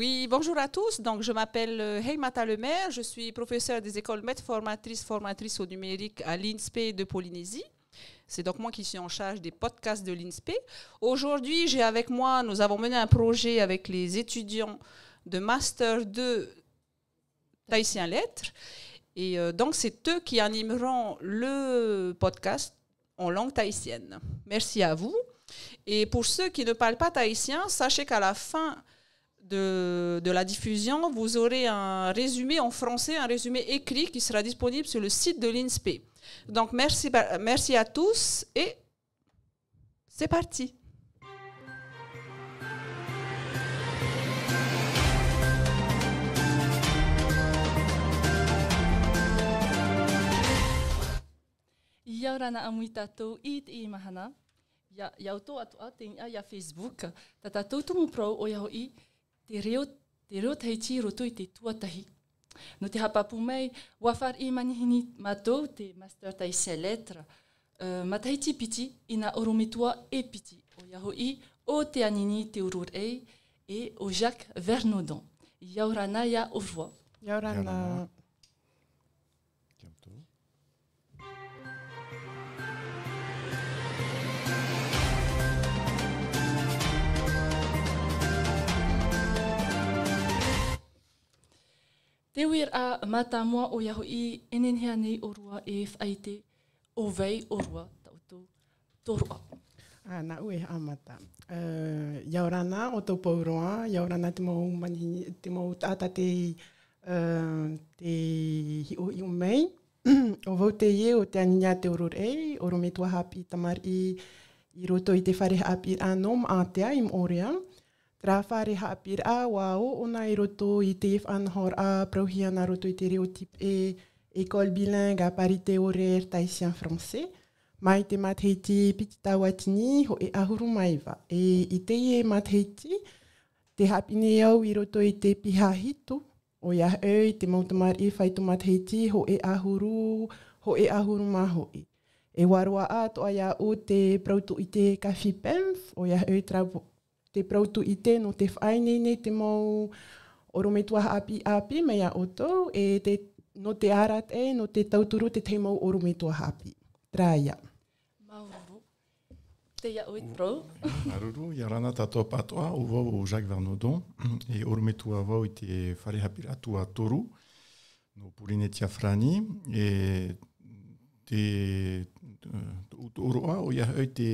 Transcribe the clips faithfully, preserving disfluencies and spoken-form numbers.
Oui, bonjour à tous. Donc, je m'appelle euh, Heimata Lemaire. Je suis professeure des écoles maîtres formatrices, formatrice au numérique à l'INSPE de Polynésie. C'est donc moi qui suis en charge des podcasts de l'INSPE. Aujourd'hui, j'ai avec moi, nous avons mené un projet avec les étudiants de Master deux Tahitien Lettres. Et euh, donc, c'est eux qui animeront le podcast en langue tahitienne. Merci à vous. Et pour ceux qui ne parlent pas tahitien, sachez qu'à la fin de, de la diffusion, vous aurez un résumé en français, un résumé écrit qui sera disponible sur le site de l'INSPE. Donc, merci, merci à tous et c'est parti. ʻIa ora na ʻāmui tātou i teie mahana. ʻIa, ʻia ʻoutou atoʻa tei niʻa iā Facebook. Tā tātou tumu parau ʻoia hoʻi, te reo, te reo Tahiti i roto i te tuatahi. Nō te haʻapāpū mai, ʻua fāriʻi manihini mātou te Master Tahitien Lettres, uh, matahiti piti i nā ʻorometua e piti. ʻOia hoʻi, ʻo Teanini Te Ururaʻei, e ʻo Jacques Vernaudon. ʻIa ora na iā ʻōrua. ʻIa ora na. ʻIa ora na. Kia ora. Te uiraʻa mātāmua ʻoia hoʻi, e nehenehe ānei ʻōrua e faʻaʻite ʻo vai ʻōrua tā ʻoutou tōroʻa? Ā, nāʻu e haʻamata. Uh, ʻia ora na ʻoutou pauroa, ʻia ora na te mau manihini, te mau taʻata tei, uh, tei hiʻohiʻo mai. ʻO vau teie ʻo Teanini Te Ururaʻei, ʻorometua haʻapiʻi tamariʻi i roto i te fare haʻapiʻiraʻa nō Maʻatea i Moʻorea. Terā fare haʻapiʻiraʻa ʻua ʻōʻona i roto i te faʻanahoraʻa parauhia nā roto i te reo tipeʻe, École bilingue à parité horaire tahitien-français, mai te matahiti piti tauatini hōʻē ʻahuru mā iva. E i teie matahiti, tē haʻapiʻi nei au i roto i te piha hitu, ʻoia hoʻi te mau tamariʻi fāito matahiti hōʻē ʻahuru, hōʻē ʻahuru mā hōʻē. E ʻua roaʻa atoʻa iāʻu te parau tūʻite ka FIPEMF, ʻoia hoʻi terā, te parau tūʻite nō te faʻaineine i te mau ʻorometua haʻapiʻi ʻāpī mai iā ʻoutou, e te, nō te arataʻi, nō te tauturu tētahi mau ʻorometua haʻapiʻi. Terā ia. Māuruuru. Tei iā ʻoe te parau. Māuruuru, ʻia ora na tātou pāʻatoʻa, ʻo vau ʻo Jacques Vernaudon, e ʻorometua vau i te fare haʻapiʻiraʻa tuatoru, nō Pōrīnetia Farāni, e te, tōʻu tōroʻa, ʻoia hoʻi te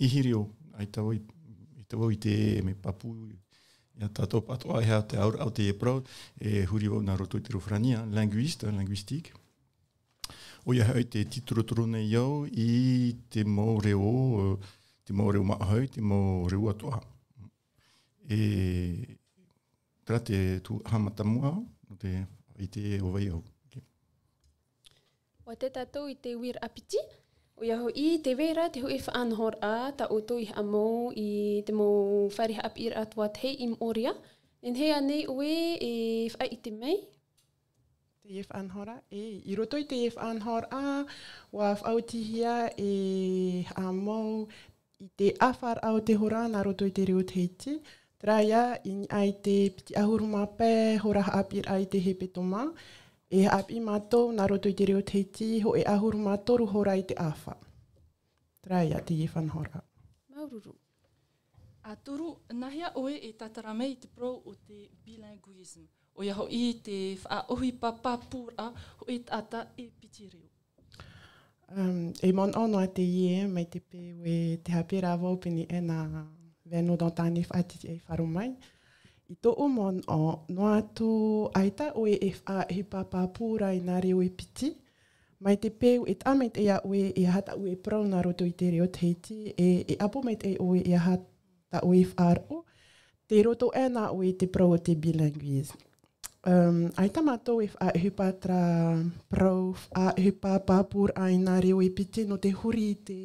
ʻihi reo, ʻaita vau i, ʻaita vau i te mea pāpū, iā tātou pāʻatoʻa, e aha te auraʻa o teie parau, e huri vau nā roto i te reo Farāni, ā, linguiste, linguistique. ʻOia hoʻi tē tītorotoro nei au i te mau reo, ā, te mau reo māʻohi, te mau reo atoʻa. E terā te tōʻu haʻamata mua, nō te faʻaʻite ʻo vai au. ʻUa tae tātou i te uiraʻa piti, ʻoia hoʻi, tē vai ra te hōʻē faʻanahoraʻa tā ʻoutou i haʻamau i te mau fare haʻapiʻiraʻa tuatahi i Moʻorea. Nehenehe ānei ʻoe e faʻaʻite mai? Teie faʻanahoraʻa, e, i roto i teie faʻanahoraʻa, ʻua faʻaotihia e haʻamau i te ʻāfaraʻa o te hora nā roto i te reo Tahiti. Terā ia, i niʻa i te piti ʻahuru mā pae hora haʻapiʻiraʻa i te hepetoma, e haʻapiʻi mātou nā roto i te reo Tahiti, hōʻē ʻahuru mā toru hora i te ʻāfa. Terā ia teie faʻanahoraʻa. Māuruuru. ʻA Toru, nāhea ʻoe e tātara mai i te parau o te bilinguisme? ʻOia hoʻi te faʻaʻohipa pāpūraʻa hōʻē taʻata e piti reo. Um, e manaʻo noa teie, mai te peu e te haʻapiʻi ra vau pēnei e nā Vernaudon tāna e faʻatitiʻaifaro mai. I tōʻu manaʻo, noa atu ʻaita ʻoe e faʻaʻohipa pāpū ra i nā reo e piti, mai te peu e taʻa maitaʻi iā ʻoe e aha tā ʻoe e parau nā roto i te reo Tahiti, e, e ʻapo maitaʻi ʻoe e aha tā ʻoe e faʻaroʻo, tei roto aʻe na ʻoe i te parau o te bilinguisme. Um, ʻaita mātou e faʻaʻohipa terā parau, faʻaʻohipa pāpūraʻa i nā reo e piti nō te huri i te,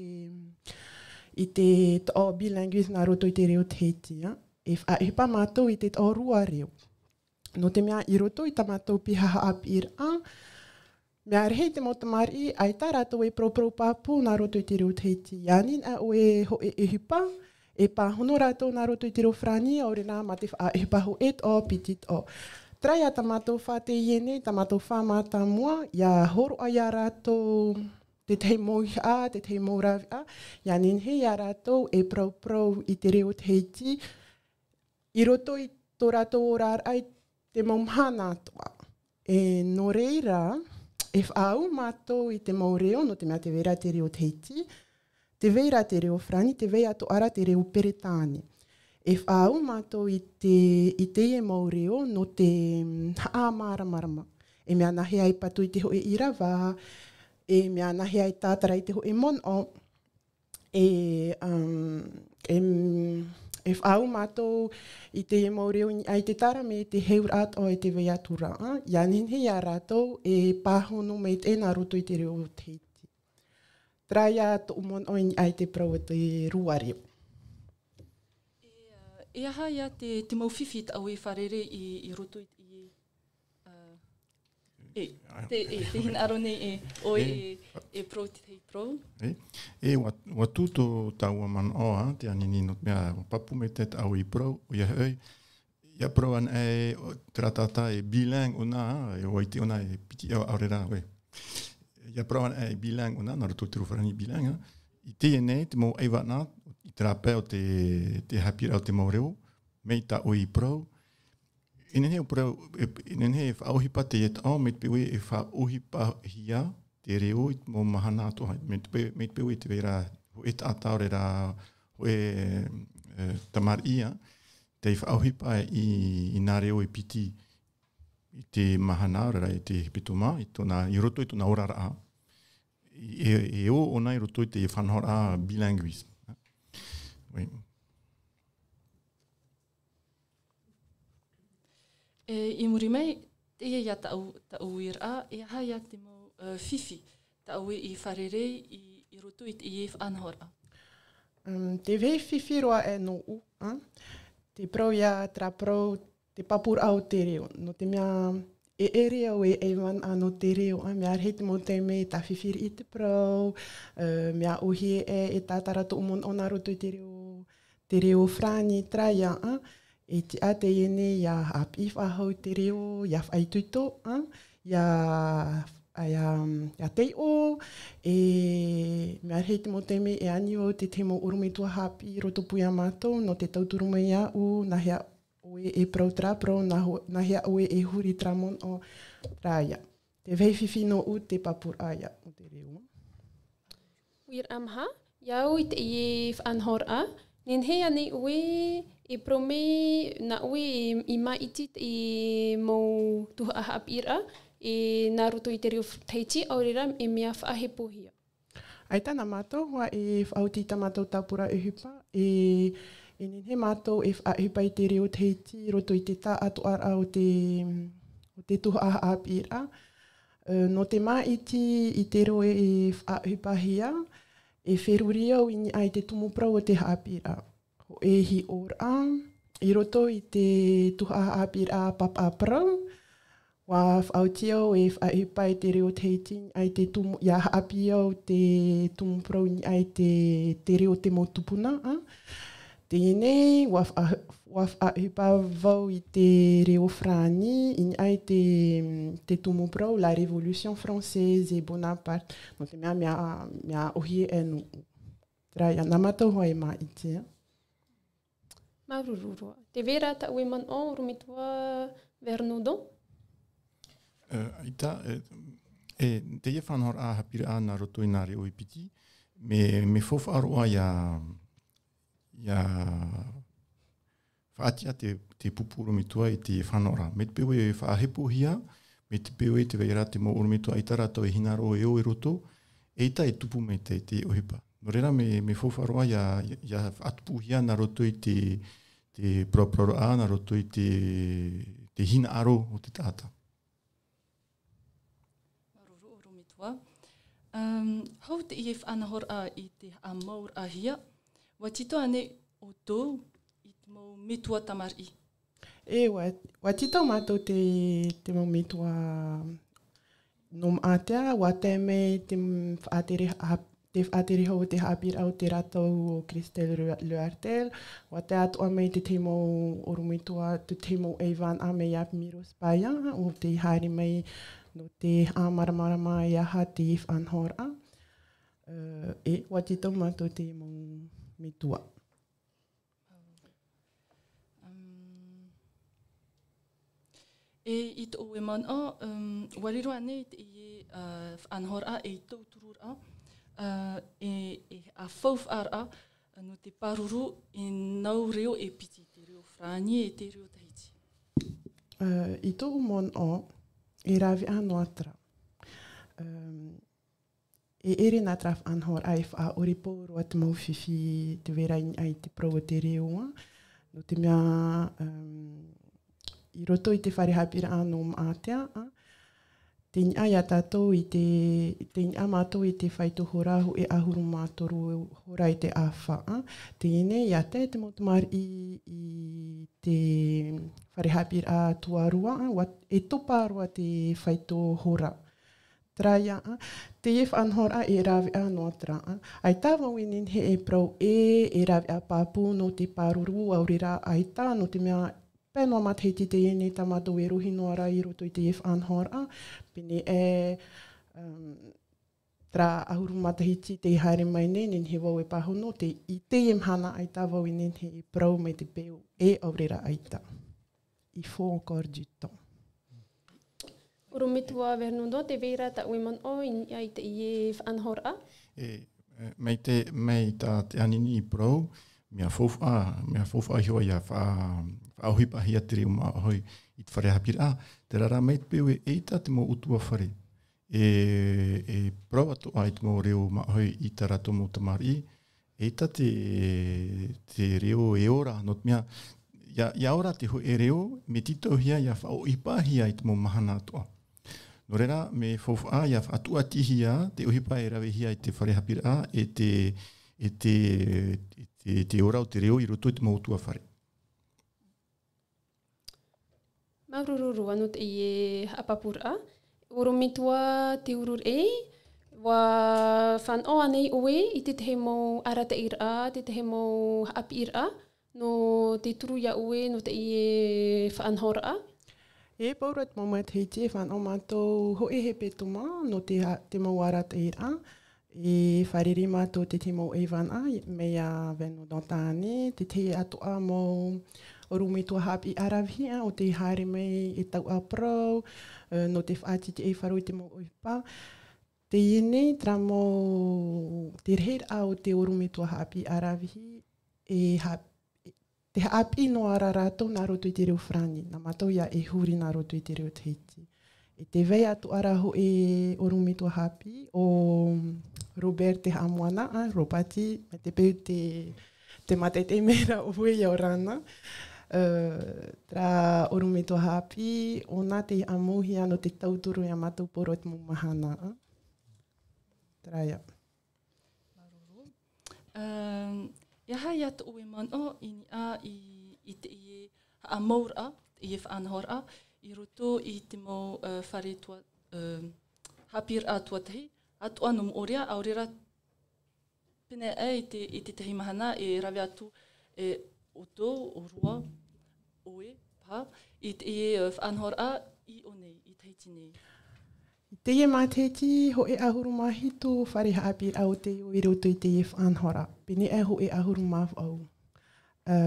i te taʻo bilinguisme nā roto i te reo Tahiti, ā. E faʻaʻohipa mātou i te taʻo rua reo. Nō te mea i roto i tā mātou piha haʻapiʻiraʻa, mea rahi te mau tamariʻi, ʻaita rātou e parauparau pāpū nā roto i te reo Tahiti. ʻIa ani na ʻoe hōʻē ʻohipa, E pāhono rātou nā roto i te reo farāni, ʻaore rā mā te faʻaʻohipa hōʻē toʻo, piti toʻo. Terā ia tā mātou fā teie nei, tā mātou fā mātāmua, ʻia hōroʻa ia rātou tētahi mau hiʻa, tētahi mau rāveʻa, ʻia nehenehe ia rātou e parauparau i te reo Tahiti, i roto i tō rātou oraraʻa i te mau mahana atoʻa. E, nō reira, e faʻaau mātou i te mau reo, nō te mea tē vai ra te reo Tahiti, tē vai ra te reo farāni, tē vai atoʻa ra te reo peretāne. E faʻaau mātou i te, i teie mau reo, nō te, mm, haʻamāramarama. E mea nāhea e patu i te hōʻē ʻīrava, e mea nāhea e tātara i te hōʻē mono, e, um, e, e faʻaau mātou i teie mau reo i niʻa i te tārame, te heuraʻa atoʻa e tē vai atu ra, ā, ʻia nehenehe ia rātou e pāhono maitaʻi nā roto i te reo Tahiti. Terā ia tōʻu mono i niʻa i te parau o te rua reo. E, ā, e aha ia te, te mau fifi tā ʻoe i fārerei i, i roto i, i, ā, e, te, e, te hinaʻaro nei e, ʻoe e, e, e parau tētahi parau? E, e, ʻua, ʻua tū tō tāua manaʻo, ā, Teanini, nō te mea, ʻua pāpū maitaʻi tā ʻoe i parau, ʻoia hoʻi, ʻia parau anaʻe, ʻo, terā taʻata e bilingue ʻōna, ā, e ʻua ʻite ʻōna e piti ʻāvaʻe ʻaore rā, ʻoe. ʻIa parau anaʻe e bilingue ʻōna, nā roto i te reo farāni bilingue, ā. I teie nei, te mau ʻaivānaʻa, i terā pae o te, te haʻapiʻiraʻa o te mau reo, mai tā ʻoe i parau, e nehenehe e parau, e, e nehenehe e faʻaʻohipa teie taʻo, mai te peu ē e faʻaʻohipahia te reo i te mau mahana atoʻa, mai te peu, mai te peu ē tē vai ra hōʻē taʻata ʻaore rā hōʻē, e, tamariʻi, ā, tei faʻaʻohipa i, i nā reo e piti i te mahana, ʻaore rā i te hepetoma, i tōna, i roto i tōna oraraʻa. E, e ō ʻōna i roto i te faʻanahoraʻa bilinguisme. Oui. E, i muri mai, teie ia tāʻu, tāʻu uiraʻa, e aha ia te mau, e, fifi tā ʻoe i fārerei i, i roto i teie faʻanahoraʻa? Um, te vai fifi roa aʻe nōʻu, ā, te parau ia terā parau, te pāpūraʻa o te reo. Nō te mea, e ʻere au e ʻaivānaʻa nō te reo, ā, mea rahi te mau taime e tāfifiri i te parau, e, mea ʻōhie aʻe, e tātara tōʻu mono nā roto i te reo, te reo farāni, terā ia, ā, e tiʻa teie nei ʻia haʻapiʻi faʻahou te reo, ʻia faʻaitoito, ā, ʻia, ʻia, ʻia taiʻo, e mea rahi te mau taime e ani au tētahi mau ʻorometua haʻapiʻi i rotopū ia mātou, nō te tauturu mai iāʻu, nāhea ʻoe e parau terā parau, nā ho-, nāhea ʻoe e huri terā mono, terā ia. Te vai fifi nōʻu te pāpūraʻa ia o te reo. Uiraʻa maha, ia au i teie faʻanahoraʻa, nehenehe ānei ʻoe e parau mai nā ʻoe i, i māʻiti i te mau tuhaʻa haʻapiʻiraʻa, e nā roto i te reo Tahiti, ʻaore rā e mea faʻahepohia. ʻAita nā mātou, hoʻi e faʻaoti i tā mātou tāpura ʻohipa, e, e nehenehe mātou e faʻaʻohipa i te reo Tahiti, i roto i te taʻatoʻaraʻa o te, o te tuhaʻa haʻapiʻiraʻa. E, nō te māʻiti i te reo e faʻaʻohipahia, e feruri au i niʻa i te tumu parau o te haʻapiʻiraʻa. Hōʻē hiʻoraʻa, i roto i te tuhaʻa haʻapiʻiraʻa Pāpaʻa Parau, ʻua faʻaoti au e faʻaʻohipa i te reo Tahiti, ʻaita e tumu, ʻia haʻapiʻi au te tumu parau i niʻa i te, te reo o te mau tupuna, ā. Teie nei, ʻua faʻa-, ʻua faʻaʻohipa vau i te reo farāni, i niʻa i te, te tumu parau, La Révolution française et Bonaparte. Nō te mea, mea, mea ʻōhie aʻe nōʻu. Terā ia, nā mātou hoʻi e māʻiti, ā. Māuruuru roa. Tē vai ra tāʻu e manaʻo, ʻorometua Vernodon? E, ʻaita, e, e, teie faʻanahoraʻa haʻapiʻiraʻa nā roto i nā reo e piti, mea, mea faufaʻa roa ʻia, ʻia faʻatiʻa te, te pupu ʻorometua i te faʻanahoraʻa. Mai te peu e faʻahepohia, mai te peu ē tē vai ra te mau ʻorometua ʻaita rātou e hinaʻaro e ō i roto, ʻaita e tupu maitaʻi te ʻohipa. Nō reira, mea, mea faufaʻa roa ʻia, ʻia, ʻia faʻatupuhia nā roto i te, te parauparauraʻa, nā roto i te, te hinaʻaro o te taʻata. Māuruuru ʻorometua. Um, hou teie faʻanahoraʻa i te haʻamauraʻahia, ʻua tītau ānei ʻoutou i te mau metua tamariʻi? E, ʻua, ʻua tītau mātou te, te mau metua nō Maʻatea, ʻua tae mai te m-, faʻatere haʻa-, te faʻatere hau o te haʻapiʻiraʻa o te rātou o Christelle Le-, Lehartel, ʻua tae atoʻa mai te tahi mau ʻorometua, te tahi mau ʻaivānaʻa mai iā Miro Spaya, ʻo tē haere mai nō te haʻamāramarama e aha te faʻanahoraʻa. Ē, ʻua tītau mātou te mau metua. Um, e, i tō ʻoe manaʻo, um, ʻua riro ānei teie, uh, faʻanahoraʻa ei tauturuʻraʻa, uh, e, e ʻāfaufaʻaraʻa, uh, nō te pāruru i nau reo e piti, te reo farāni e te reo tahiti? Uh, i tōʻu manaʻo, e rave ʻā noa terā. Um, E ʻere nā terā faʻanahoraʻa e faʻaʻore pauroa te mau fifi tē vai ra i niʻa i te parau o te reo, ā. Nō te mea, um, i roto i te fare haʻapiʻiraʻa nō Maʻatea, ā, tē niʻa iā tātou i te, tē niʻa mātou i te faito hora hōʻē ʻahuru mā toru hora i te ʻāfa, ā. Teie nei, ʻia tae te mau tamariʻi i te fare haʻapiʻiraʻa tuarua, ā, ʻua, e topa roa te faito hora. Terā ïa, ā, teie faʻanahoraʻa e rave ʻā noa terā, ā. ʻAita vau e nehenehe e parau ē, e rave ʻā pāpū nō te pāruru, ʻaore rā ʻaita, nō te mea, pae noa matahiti teie nei tā mātou e rohi noa ra i roto i teie faʻanahoraʻa, pēnei e, um, terā ʻahuru matahiti tei haere mai nei, nehenehe vau e pāhono, te, i teie mahana ʻaita vau e nehenehe e parau mai te peu ē, ʻaore rā ʻaita. Il faut encore du temps. ʻOrometua Vernon, tē vai ra tā ʻoe manaʻo i niʻa i teie faʻanahoraʻa? E, e, mai te, mai tā te ʻānini i parau, mea faufaʻa, mea faufaʻa iho ïa faʻa-, faʻaʻohipahia te reo Māʻohi i te fare haʻapiʻiraʻa, terā rā mai te peu ē ʻeita te mau ʻutuāfare. E, e parau atoʻa i te mau reo Māʻohi i tā rātou mau tamariʻi, ʻeita te, te reo e ora, nō te mea, ʻia, ʻia ora te hōʻē reo, mea tītauhia ʻia faʻaʻohipahia i te mau mahana atoʻa. Nō reira, mea faufaʻa ʻia faʻatuatihia te ʻohipa e ravehia i te fare haʻapiʻiraʻa, e te, e te, e te, te ora o te reo i roto i te mau ʻutuāfare. Māuruuru roa nō teie haʻapāpūraʻa. ʻOrometua Te Ururei, ʻua fānaʻo ānei ʻoe i te tahi mau arataʻiraʻa, te tahi mau haʻapiʻiraʻa, nō te turu iā ʻoe, nō teie faʻanahoraʻa? E pauroa te mau matahiti e fānaʻo mātou hōʻē hepetoma, nō te ha-, te mau arataʻiraʻa. E fārerei mātou te tahi mau ʻaivānaʻa, mai iā Veno Dantani, te tahi atoʻa mau ʻorometua haʻapiʻi ʻaravihi, ā, ʻo tei haere mai e tauʻa parau, ē, nō te faʻatītīʻaifaro i te mau ʻohipa. Teie nei, terā mau, te rahiraʻa o te ʻorometua haʻapiʻi ʻaravihi, e ha-, te haʻapiʻi noa ra rātou nā roto i te reo farāni, nā mātou ïa e huri nā roto i te reo Tahiti. E tē vai atoʻa ra hōʻē ʻorometua haʻapiʻi, ʻo Robert Te Haʻamoana, ā, Ropati, mai te peu te, te mātaʻitaʻi mai ra ʻoe iā ʻōrana. Ē, terā ʻorometua haʻapiʻi, ʻōna tei haʻamauhia nō te tauturu iā mātou pauroa te mau mahana, ā. Terā ïa. Māuruuru. Ē, e aha ïa tō ʻoe manaʻo i niʻa i, i teie haʻamauraʻa, teie faʻanahoraʻa, i roto i te mau, ē, fare tua-, ē, haʻapiʻiraʻa tuatahi, atoʻa nō Moʻorea, ʻaore rā pēnei aʻe i te, i te tahi mahana e rave atu e ʻoutou, ʻōrua, ʻoe, paha, i teie, ē, faʻanahoraʻa i ʻō nei, i Tahiti nei. I teie matahiti, hōʻē ʻahuru mā hitu fare haʻapiʻiraʻa o tei ō i roto i teie faʻanahoraʻa. Pēnei aʻe hōʻē ʻahuru mā vaʻu. Ē,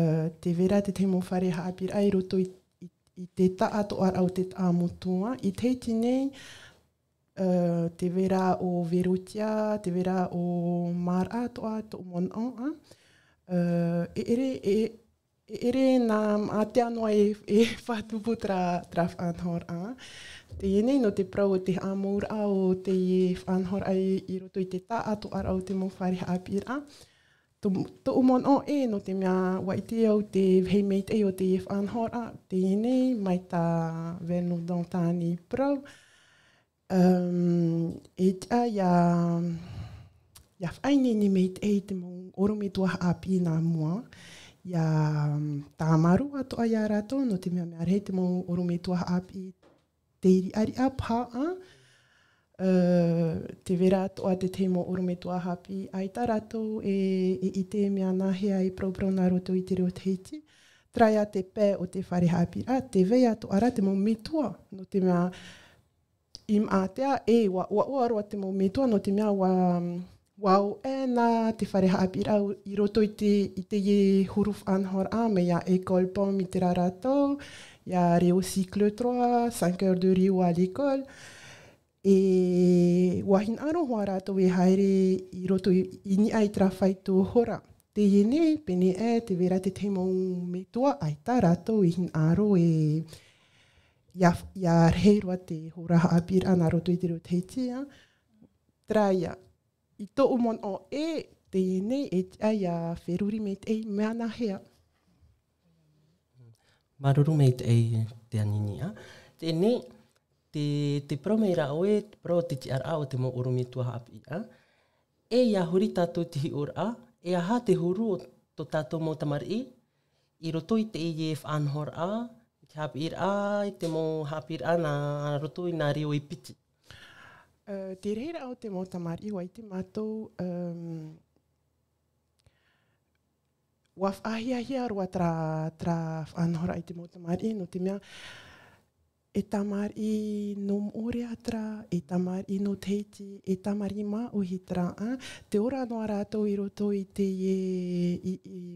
tē vai ra te tahi mau fare haʻapiʻiraʻa i roto i, i, i te taʻatoʻaraʻa o te taʻamotuʻa. I Tahiti nei, ē, tē vai ra ʻo Verotia, tē vai ra ʻo Maraʻa atoʻa tōʻu manaʻo, ā. Ē, e ʻere, e, e ʻere nā Maʻatea noa e, e faʻatupu terā, terā faʻanahoraʻa. Teie nei nō te parau o te haʻamauraʻa o teie faʻanahoraʻa i, i roto i te taʻatoʻaraʻa o te mau fare haʻapiʻiraʻa. Tō, tōʻu manaʻo ē, nō te mea ʻua ʻite au te vahi maitaʻi o teie faʻanahoraʻa, teie nei, mai tā Veno Dantani i parau. Ē, e tiʻa ʻia, ʻia faʻaineine maitaʻi te mau ʻorometua haʻapiʻi nā mua, ʻia tāmarū atoʻa iā rātou, nō te mea mea rahi te mau ʻorometua haʻapiʻi tei riʻariʻa paha, ā, Te vera atoʻa te tahi mau ʻorometua haʻapiʻi, ʻaita rātou e ʻite mea nāhea e parauparau nā roto i te reo Tahiti. Terā ia te pae o te fare haʻapiʻiraʻa, te vai atoʻa rā te mau metua, nō te mea i Maʻatea, e ua ʻoaʻoa roa te mau metua, nō te mea ua ʻoaʻoa na te fare haʻapiʻiraʻa i roto i te i te huru faʻanahoraʻa mai ia École Pomme i te rā rātou, ia Réo Cycle trois, cinq heures de Réo à l'école. E ua hinaʻaro hoʻi rātou e haere i roto i niʻa i terā faito hora. Teie nei pēnei e te vera te tahi mau metua ʻaita rātou i hinaʻaro e ia rahi roa te hora haʻapiʻiraʻa nā roto i te reo Tahiti. Terā ia i tōʻu manaʻo e teie nei e tiʻa ia feruri mai te mea nāhea. Māuruuru maitaʻi te aniniʻa. Teie nei te te parau mai ra ʻoe te parau o te tiʻaraʻa o te mau ʻorometua haʻapiʻiraʻa. E ia huri tātou te hiʻoraʻa, e aha te huru o tō tātou mau tamariʻi i roto i teie faʻanahoraʻa, i te haʻapiʻiraʻa, i te mau haʻapiʻiraʻa nā roto i nā reo e piti? Te rahiraʻa o te mau tamariʻi ua ʻite mātou ua faʻahiahia roa terā terā faʻanahoraʻa i te mau tamariʻi nō te mea e tamariʻi nō Moʻorea terā, e tamariʻi nō Tahiti, e tamariʻi māʻohi terā. Te ora noa rātou i roto i te i i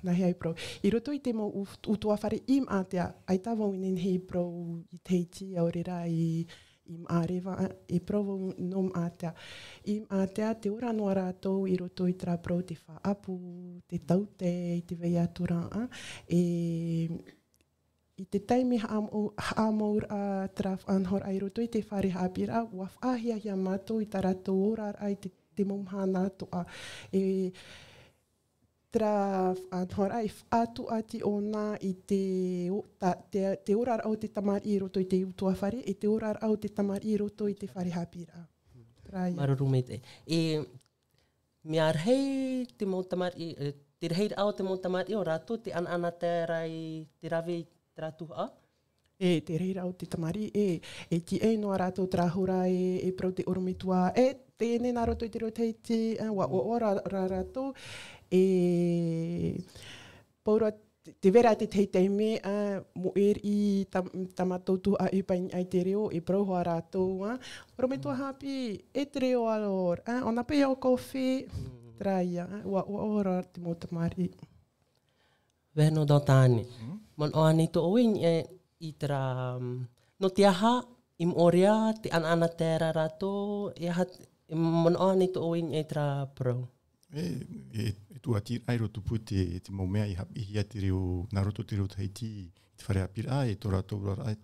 nāhea i parau i roto i te mau utuafare i Maʻatea. ʻAita vau i nehenehe i parau i Tahiti ʻaore rā i i Maʻareva, e parau vau nō Maʻatea. I Maʻatea te ora noa rātou i roto i terā parau te faʻaʻapu, te tautei, te vai atu rā. E i te taime haʻamauraʻa terā faʻanahoraʻa i roto i te fare haʻapiʻiraʻa ua faʻahiahia mātou i tā rātou oraraʻa i te mau mahana atoʻa. E terā faʻanahoraʻa i faʻatuʻati ʻōna i te te oraraʻa o te tamariʻi i roto i te utuafare e te oraraʻa o te tamariʻi i roto i te fare haʻapiʻiraʻa. Māuruuru maitaʻi. E mea rahi te mau tamariʻi, te rahiraʻa o te mau tamariʻi o rātou te ʻanaʻanatae ra i te rave i terā tuhaʻa? E te rahiraʻa o te tamariʻi e e tiʻai noa rātou terā hora e e parau te ʻorometua e teie nei nā roto i te reo Tahiti ua ʻoaʻoa ra rātou. E paura te vera te tahi taime moʻeri i tā mātou tuhaʻa e pai i niʻa i te reo e parau hoʻi rātou ʻorometua haʻapiʻi e te reo alors ʻona paʻi au coffee. Terā ia ua ʻoaʻoa ra te mau tamariʻi. Veno dotani. Manaʻo ānei tō ʻoe i niʻa i terā nō te aha i Moʻorea te ʻanaʻanatae ra rātou e aha manaʻo ānei tō ʻoe i niʻa i terā parau? E e tuatiraʻa i roto pū te te mau mea i haʻapiʻihia te reo nā roto te reo Tahiti i te fare haʻapiʻiraʻa e tō rātou oraraʻa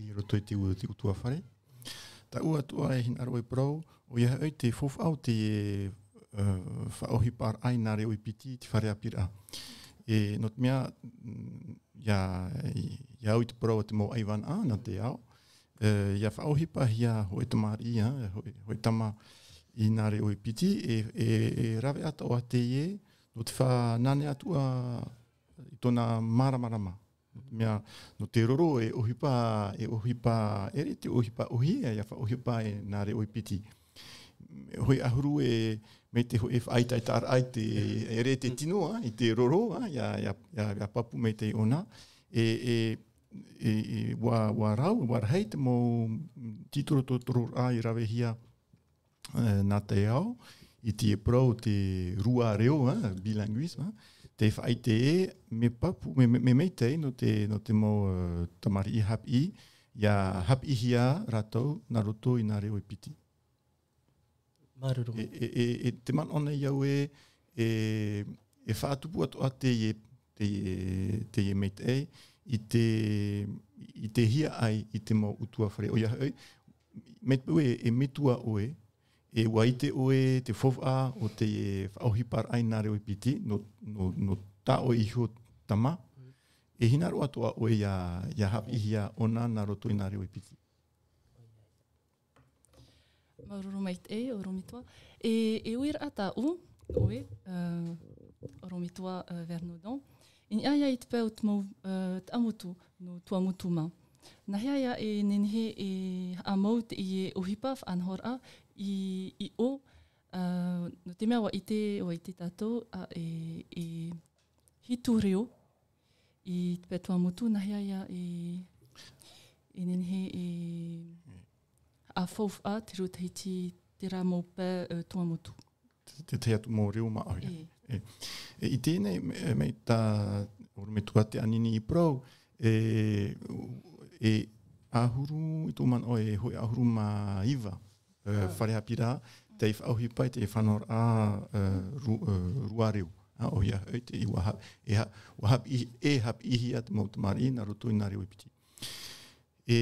i roto i te utuafare. Tāʻu atoʻa e hinaʻaro e parau ʻoia hoʻi te faufaʻa o te faʻaʻohiparaʻa i nā reo e piti i te fare haʻapiʻiraʻa. E nō te mea ia ia au i te parau a te mau ʻaivanaʻa nā te ao ia faʻaʻohipahia hōʻē tamariʻi hōʻē tama i nā reo e piti e rave atoʻa teie nō te faʻananea atu ā i tōna māramarama. Mea nō te roro e ʻohipa e ʻohipa ʻere te ʻohipa ʻohi ia faʻaʻohipa e nā reo e piti. Hōʻē ʻahuru e mai te hōʻē faʻaitaitaraʻa i te ʻere te tino i te roro ia ia ia pāpū mai te ʻona e e e ua ua rau ua rahi te mau tītorotororaʻa i ravehia nā te ao i te parau te rua reo bilinguisme te faʻaite e me pāpū me me maitaʻi nō te nō te mau tamariʻi haʻapiʻi ia haʻapiʻihia rātou nā roto i nā reo e piti. Māuruuru. E e e te manaʻo nei au e e e faʻatupu atoʻa teie teie teie maitaʻi i te i te hiaʻai i te mau utuafare ʻoia hoʻi mai te peu e metua ʻoe e ua ʻite ʻoe te faufaʻa o te faʻaʻohiparaʻa i nā reo e piti nō nō nō tā ʻoe iho tama e hinaʻaro atoʻa ʻoe ia ia haʻapiʻihia ʻona nā roto i nā reo e piti. Māuruuru maitaʻi ʻorometua. E e uiraʻa tāʻu ʻoe ʻorometua Vernodon i niʻa ia i te pae o te mau taʻamotu nō Tuamotu mā. Nā hea ïa e nehenehe e haʻamau teie ʻohipa faʻanahoraʻa i, i ʻō, ā, nō te mea ʻua ʻite, ʻua ʻite tātou, ā, e, e hitu reo i te pae Tuamotu, nā hea ïa e, e nehenehe e haʻafaufaʻa te reo Tahiti terā mau pae, ā, Tuamotu. Te, te tahi atu mau reo māʻohi. E. E, e, i teie nei, me, mai tā ʻorometua Te Anini i parau, e, e ʻahuru, i tō manaʻo e hōʻē ʻahuru mā iva, e, fare haʻapiʻiraʻa, tei faʻaʻohipa i te faʻanahoraʻa, e, ru-, e, rua reo. Ā, ʻoia hoʻi te, ʻua ha-, e ha-, ʻua haʻapiʻi-, e haʻapiʻihia te mau tamariʻi nā roto i nā reo e piti. E,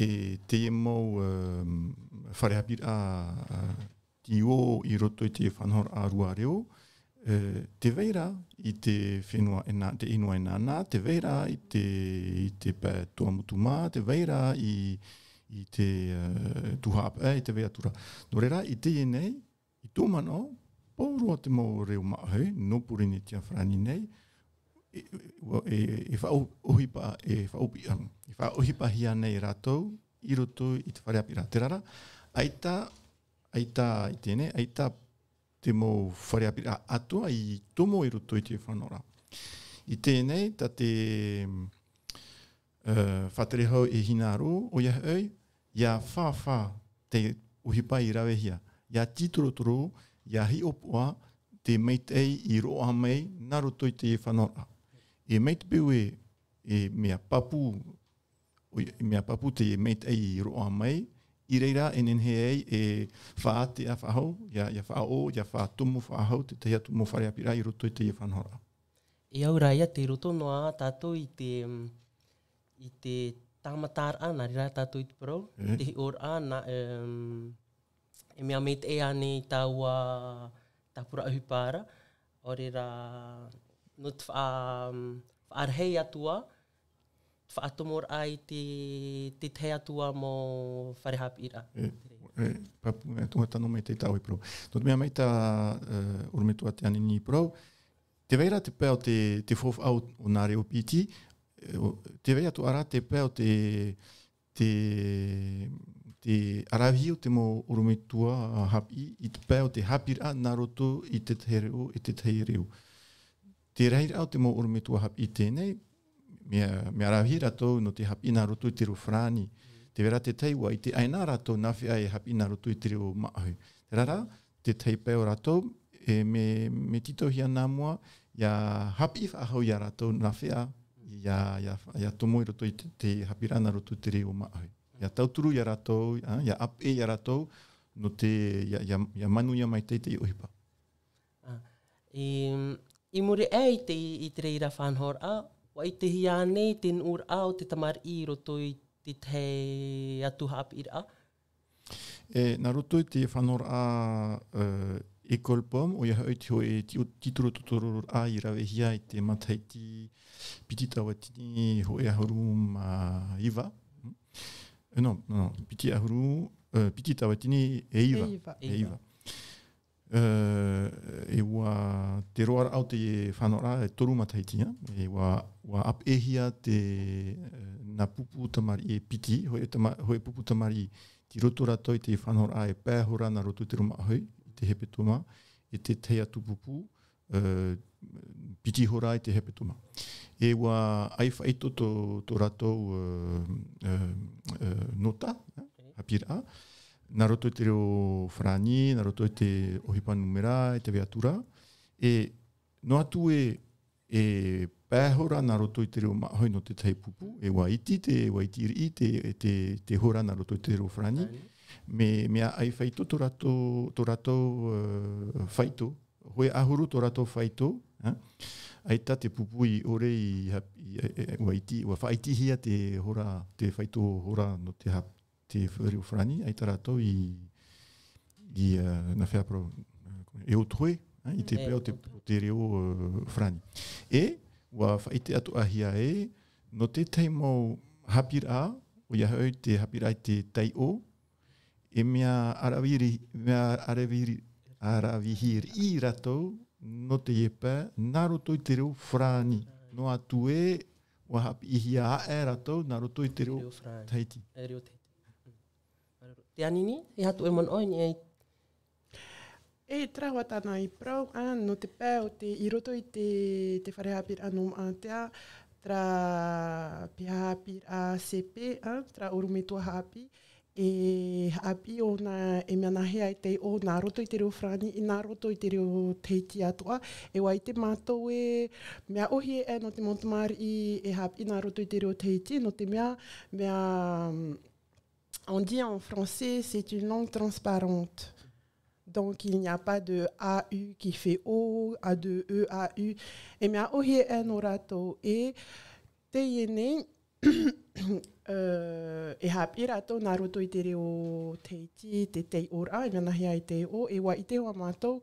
e teie mau, e, fare haʻapiʻiraʻa, e, tei ʻō i roto i te faʻanahoraʻa rua reo, e, tē vai ra i te fenua e nā-, te inua e nānā, tē vai ra i te, i te pae Tuamotu mā, tē vai ra i, i te, e, Tuhaʻa Paʻe, i te vai atu ra. Nō reira, i teie nei, i tō manaʻo, pauroa te mau reo māʻohi, nō Pōrīnetia farāni nei, e, e, e, e faʻaʻo-, ʻohipa, e faʻaʻohipa, e faʻaʻohipahia nei rātou i roto i te fare haʻapiʻiraʻa. Terā rā, ʻaita, ʻaita i teie nei, ʻaita te mau fare haʻapiʻiraʻa atoʻa i tomo i roto i te faʻanahoraʻa. I teie nei, tā te, e, faʻatere hau e hinaʻaro, ʻoia hoʻi, ʻia fāfā te ʻohipa i ravehia, ʻia tītorotoro, ʻia hiʻopoʻa te maitaʻi i roaʻa mai nā roto i te faʻanahoraʻa. E mai te peu e, e mea pāpū, ʻoia, mea pāpū te maitaʻi i roaʻa mai, i reira e nehenehe ai e faʻaʻātea faʻahou, ʻia, ʻia faʻaʻō, ʻia faʻatomo faʻahou te tahi atu mau fare haʻapiʻiraʻa i roto i te faʻanahoraʻa. E au rā ïa tei roto noa tātou i te, i te tāmataraʻa, nā reira tātou i te parau, E. te hiʻoraʻa, nā, em, e mea maitaʻi ānei taua tāpura ʻohipa ra, ʻo reira, nō te faʻa-, faʻarahi atu ā, faʻatomoraʻa i te, te tahi atu ā mau fare haʻapiʻiraʻa. E, e, pāpū, e, tuatano mai te tāua i parau. Nō te mea mai tā, e, ʻorometua Te Anini i parau, tē vai ra te pae o te, te faufaʻa o, o nā reo piti, e, ʻo, tē vai atu ā rā te pae o te, te, te ʻaravihi o te mau ʻorometua haʻapiʻi i te pae o te haʻapiʻiraʻa nā roto i te tahi reo, i te tahi reo. Te rahiraʻa o te mau ʻorometua haʻapiʻi i teie nei, mea, mea ʻaravihi rātou nō te haʻapiʻi nā roto i te reo farāni. Tē vai ra te tahi ʻua ʻite ʻaena rātou nā hea e haʻapiʻi nā roto i te reo māʻohi. Terā rā, te tahi pae o rātou, e, mea, mea tītauhia nā mua, ʻia haʻapiʻi faʻahou ia rātou nā hea, ʻia, ʻia, ʻia tomo i roto i te, te haʻapiʻiraʻa nā roto i te reo māʻohi. ʻIa tauturu ia rātou, ā, ʻia ʻāpeʻe ia rātou, nō te, ʻia, ʻia, ʻia manuia maitaʻi te ʻohipa. Ā, i, i muri aʻe i te, i te reira faʻanahoraʻa, ʻua ʻitehia ānei te nuʻuraʻa o te tamariʻi i roto i te tahi atu haʻapiʻiraʻa? E, nā roto i te faʻanahoraʻa, e, École Pomme, ʻoia hoʻi te hōʻē ti-, tītorotororaʻa i ravehia i te matahiti piti tauatini hōʻē ʻahuru mā iva. E, nō, nō, piti ʻahuru, e, piti tauatini e iva. E iva. E iva. E, e ʻua, te roaraʻa o te faʻanahoraʻa e toru matahiti, ā. E ʻua, ʻua ʻāpeʻehia te, e, nā pupu tamariʻi e piti, hōʻē tama-, hōʻē pupu tamariʻi tei roto rātou i te faʻanahoraʻa e pae hora nā roto i te reo māʻohi, i te hepetoma, e te tahi atu pupu, e, piti hora i te hepetoma. E ʻua ʻai faʻaitoito tō, tō rātou, e, e, e, nota, e, haʻapiʻiraʻa, nā roto i te reo farāni, nā roto i te ʻohipa nūmera, i te vai atu ra. E noa atu ē, e pae hora nā roto i te reo māʻohi nō te tahi pupu, e ʻua iti te, ʻua iti riʻi te, te, te hora nā roto i te reo farāni. Farāni. Mea, mea ʻai faʻaitoito tō rātou, tō rātou, e, faito. Hōʻē ʻahuru tō rātou faito, ā. ʻAita te pupu i ʻore i hap-, i, e, e, ʻua iti, ʻua faʻaitihia te hora, te faito hora nō te hap-, te reo farāni, ʻaita rātou i, i, e, nā hea parau, e, e ʻotohe, ā, i te Mm, e pae o te, ʻotohe. o te reo, e, farāni. E, ʻua faʻaʻite atoʻahia ē, nō te tahi mau haʻapiʻiraʻa, ʻoia hoʻi te haʻapiʻiraʻa i te taiʻo, e mea ʻaravihi-, mea ʻaravihi-, ʻaravihi riʻi rātou nō teie pae, nā roto i te reo farāni. Noa atu ē, ʻua haʻapiʻihia aʻe rātou nā roto i te reo Te reo Farāni. Tahiti. E reo Tahiti. Mm. Te Anini, e aha tō ʻoe manaʻo i niʻa i E, terā hoʻi tāna i parau, ā, nō te pae o te, i roto i te, te fare haʻapiʻiraʻa nō Maʻatea, terā pae haʻapiʻiraʻa C P, ā, terā ʻorometua haʻapiʻi, e haʻapiʻi ʻōna, e mea nāhea e taiʻo nā roto i te reo Farāni, i nā roto i te reo Tahiti atoʻa, e ʻua ʻite mātou e mea ʻōhie ē nō te mau tamariʻi e haʻapiʻi nā roto i te reo Tahiti, nō te mea, mea, on dit en français, c'est une langue transparente. Donc, il n'y a pas de A U qui fait O, A deux E, A U. E mea ʻōhie ē nō rātou e teie nei, euh, e haʻapiʻi rātou nā roto i te reo Tahiti, te taiʻoraʻa, e mea nāhea e taiʻo, e ʻua ʻite hoʻi mātou,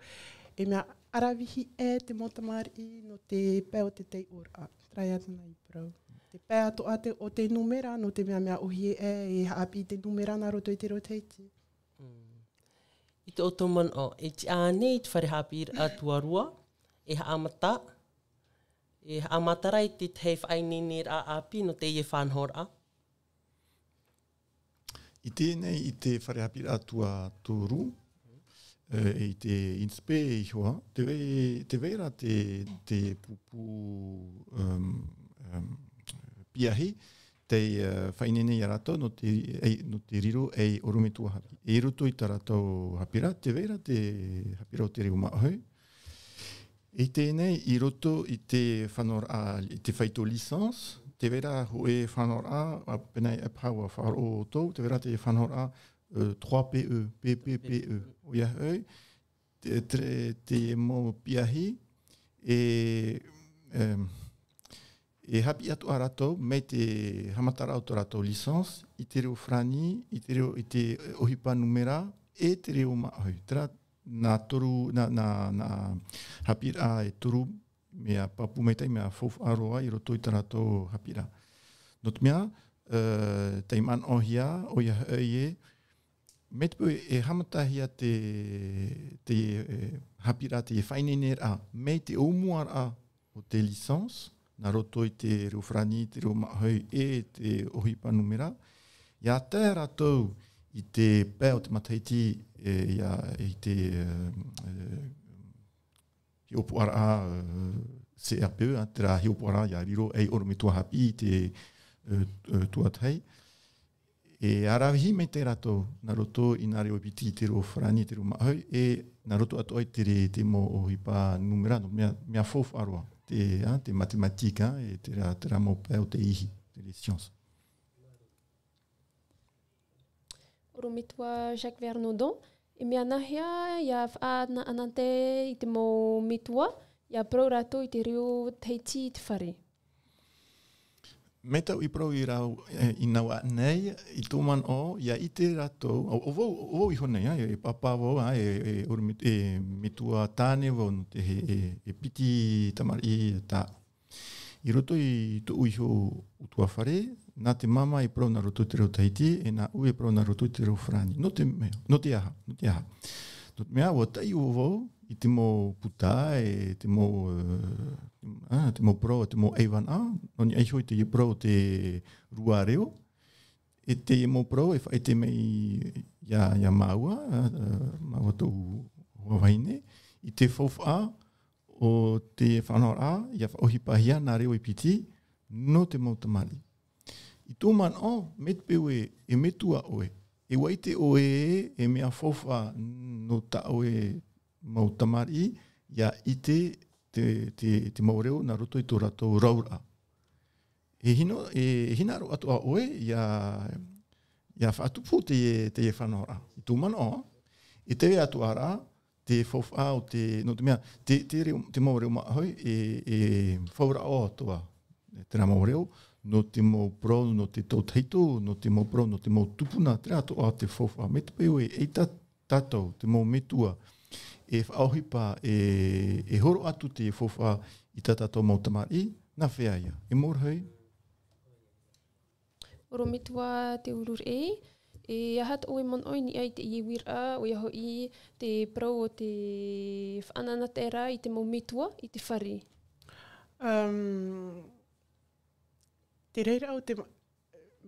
e mea ʻaravihi ē te mau tamariʻi nō te pae o te taiʻoraʻa. Terā ia tāna i parau. Te pae atoʻa te, o te nūmera, nō te mea mea ʻōhie ē, e haʻapiʻi te nūmera nā roto i te reo Tahiti. Mm. I tō ʻoutou manaʻo, e tiʻa ānei i te fare haʻapiʻiraʻa tuarua, e haʻamata, e haʻamatara i te tahi faʻaineineraʻa ʻāpī nō teie faʻanahoraʻa? I teie nei, i te fare haʻapiʻiraʻa tuatoru, e, i te INSPE iho ā, tē vai, tē vai ra te, te pupu, um, um, piahi, tei, e, faʻaineine ia rātou nō te, ei, nō te riro ei ʻorometua haʻapiʻi. I roto i tā rātou haʻapiʻiraʻa, tē vai ra te haʻapiʻiraʻa o te reo Māʻohi. I teie nei, i roto i te faʻanahoraʻa, i te faito licence, tē vai ra hōʻē faʻanahoraʻa, ā, pēnei e paha ʻua faʻaroʻo ʻoutou, tē vai ra te faʻanahoraʻa, e, trois P E, P P P E. ʻOia hoʻi, te, te, te mau piahi, e, em, e haʻapiʻi atoʻa rātou, mai te haʻamataraʻa o tō rātou licence, i te reo Farāni, i te reo, i te ʻohipa nūmera, e te reo Māʻohi. Terā, nā toru, nā, nā, nā haʻapiʻiraʻa e toru, mea pāpū maitaʻi, mea faufaʻa roa i roto i tā rātou haʻapiʻiraʻa. Nō te mea, e, tei manaʻohia, ʻoia hoʻi ē, mai te peu e haʻamatahia te, te, e, haʻapiʻiraʻa, te faʻaineineraʻa, mai te ʻōmuaraʻa o te licence, nā roto i te reo Farāni, te reo Māʻohi e te ʻohipa nūmera, ʻia tae rātou i te pae o te matahiti, e, ʻia, i te, e, e, hiʻopoʻaraʻa, e, C R P E, ā, terā hiʻopoʻaraʻa ʻia riro ei ʻorometua haʻapiʻi i te, e, e, tuatahi. E ʻaravihi mai te rātou, nā roto i nā reo e piti i te reo Farāni, te reo Māʻohi, e nā roto atoʻa i te re-, te mau ʻohipa nūmera, nō mea, mea faufaʻa roa, te, ā, te mathématique, ā, e terā, terā mau pae o te ihi, te les sciences. ʻOrometua Jacques Vernodon, e mea nāhea ʻia faʻanaʻanatae i te mau metua, ʻia parau rātou i te reo Tahiti i te fare? Mai tāʻu i parau i rāua, e, i nā vāhi nei, i tō manaʻo, ʻia ʻite rātou, ʻo, ʻo vau, ʻo vau iho nei, ā, e, e pāpā vau, ā, e, e, ʻoromet-, e metua tāne vau nō te hē, e, e piti tamariʻi tāʻu. I roto i tōʻu iho ʻutuāfare, nā te māmā e parau nā roto i te reo Tahiti, e nā ʻu e parau nā roto i te reo Farāni. Nō te mea, nō te aha, nō te aha. Nō te mea, ʻua taʻi ʻo vau i te mau puta, e te mau, e, ā, te mau parau, te mau ʻaivanaʻa, nō niʻa iho i te parau o te rua reo, e te mau parau e faʻaʻite mai ia, ia māua, ā, māua tōʻu hoa vahine, i te faufaʻa o te faʻanahoraʻa, ʻia faʻaʻohipahia nā reo e piti, nō te mau tamariʻi. I tō manaʻo, mai te peu e, e metua ʻoe, e ʻua ʻite ʻoe e mea faufaʻa nō tā ʻoe mau tamariʻi, ʻia ʻite te, te, te mau reo nā roto i tō rātou rauraʻa. E hino, e hinaʻaro atoʻa ʻoe, ʻia, ʻia faʻatupu te, te faʻanahoraʻa. I tō manaʻo, e tē vai atoʻa ra, te faufaʻa o te, nō te mea, te, te reo, te mau reo Māʻohi, e, e fauraʻo atoʻa terā mau reo, nō te mau parau, nō te tautahito, nō te mau parau, nō te mau tupuna, terā atoʻa te faufaʻa. Mai te peu e, e tā-, tātou, te mau metua, e faʻaʻohipa, e, e horo atu te faufaʻa i tā tātou mau tamariʻi, nā hea ïa? E mōrahei? ʻOrometua Te Ururei, e aha tō ʻoe manaʻo i niʻa i te uiraʻa, ʻoia hoʻi te parau o te faʻanahoraʻa i te mau metua i te fare? Um, Te reira o te ma-,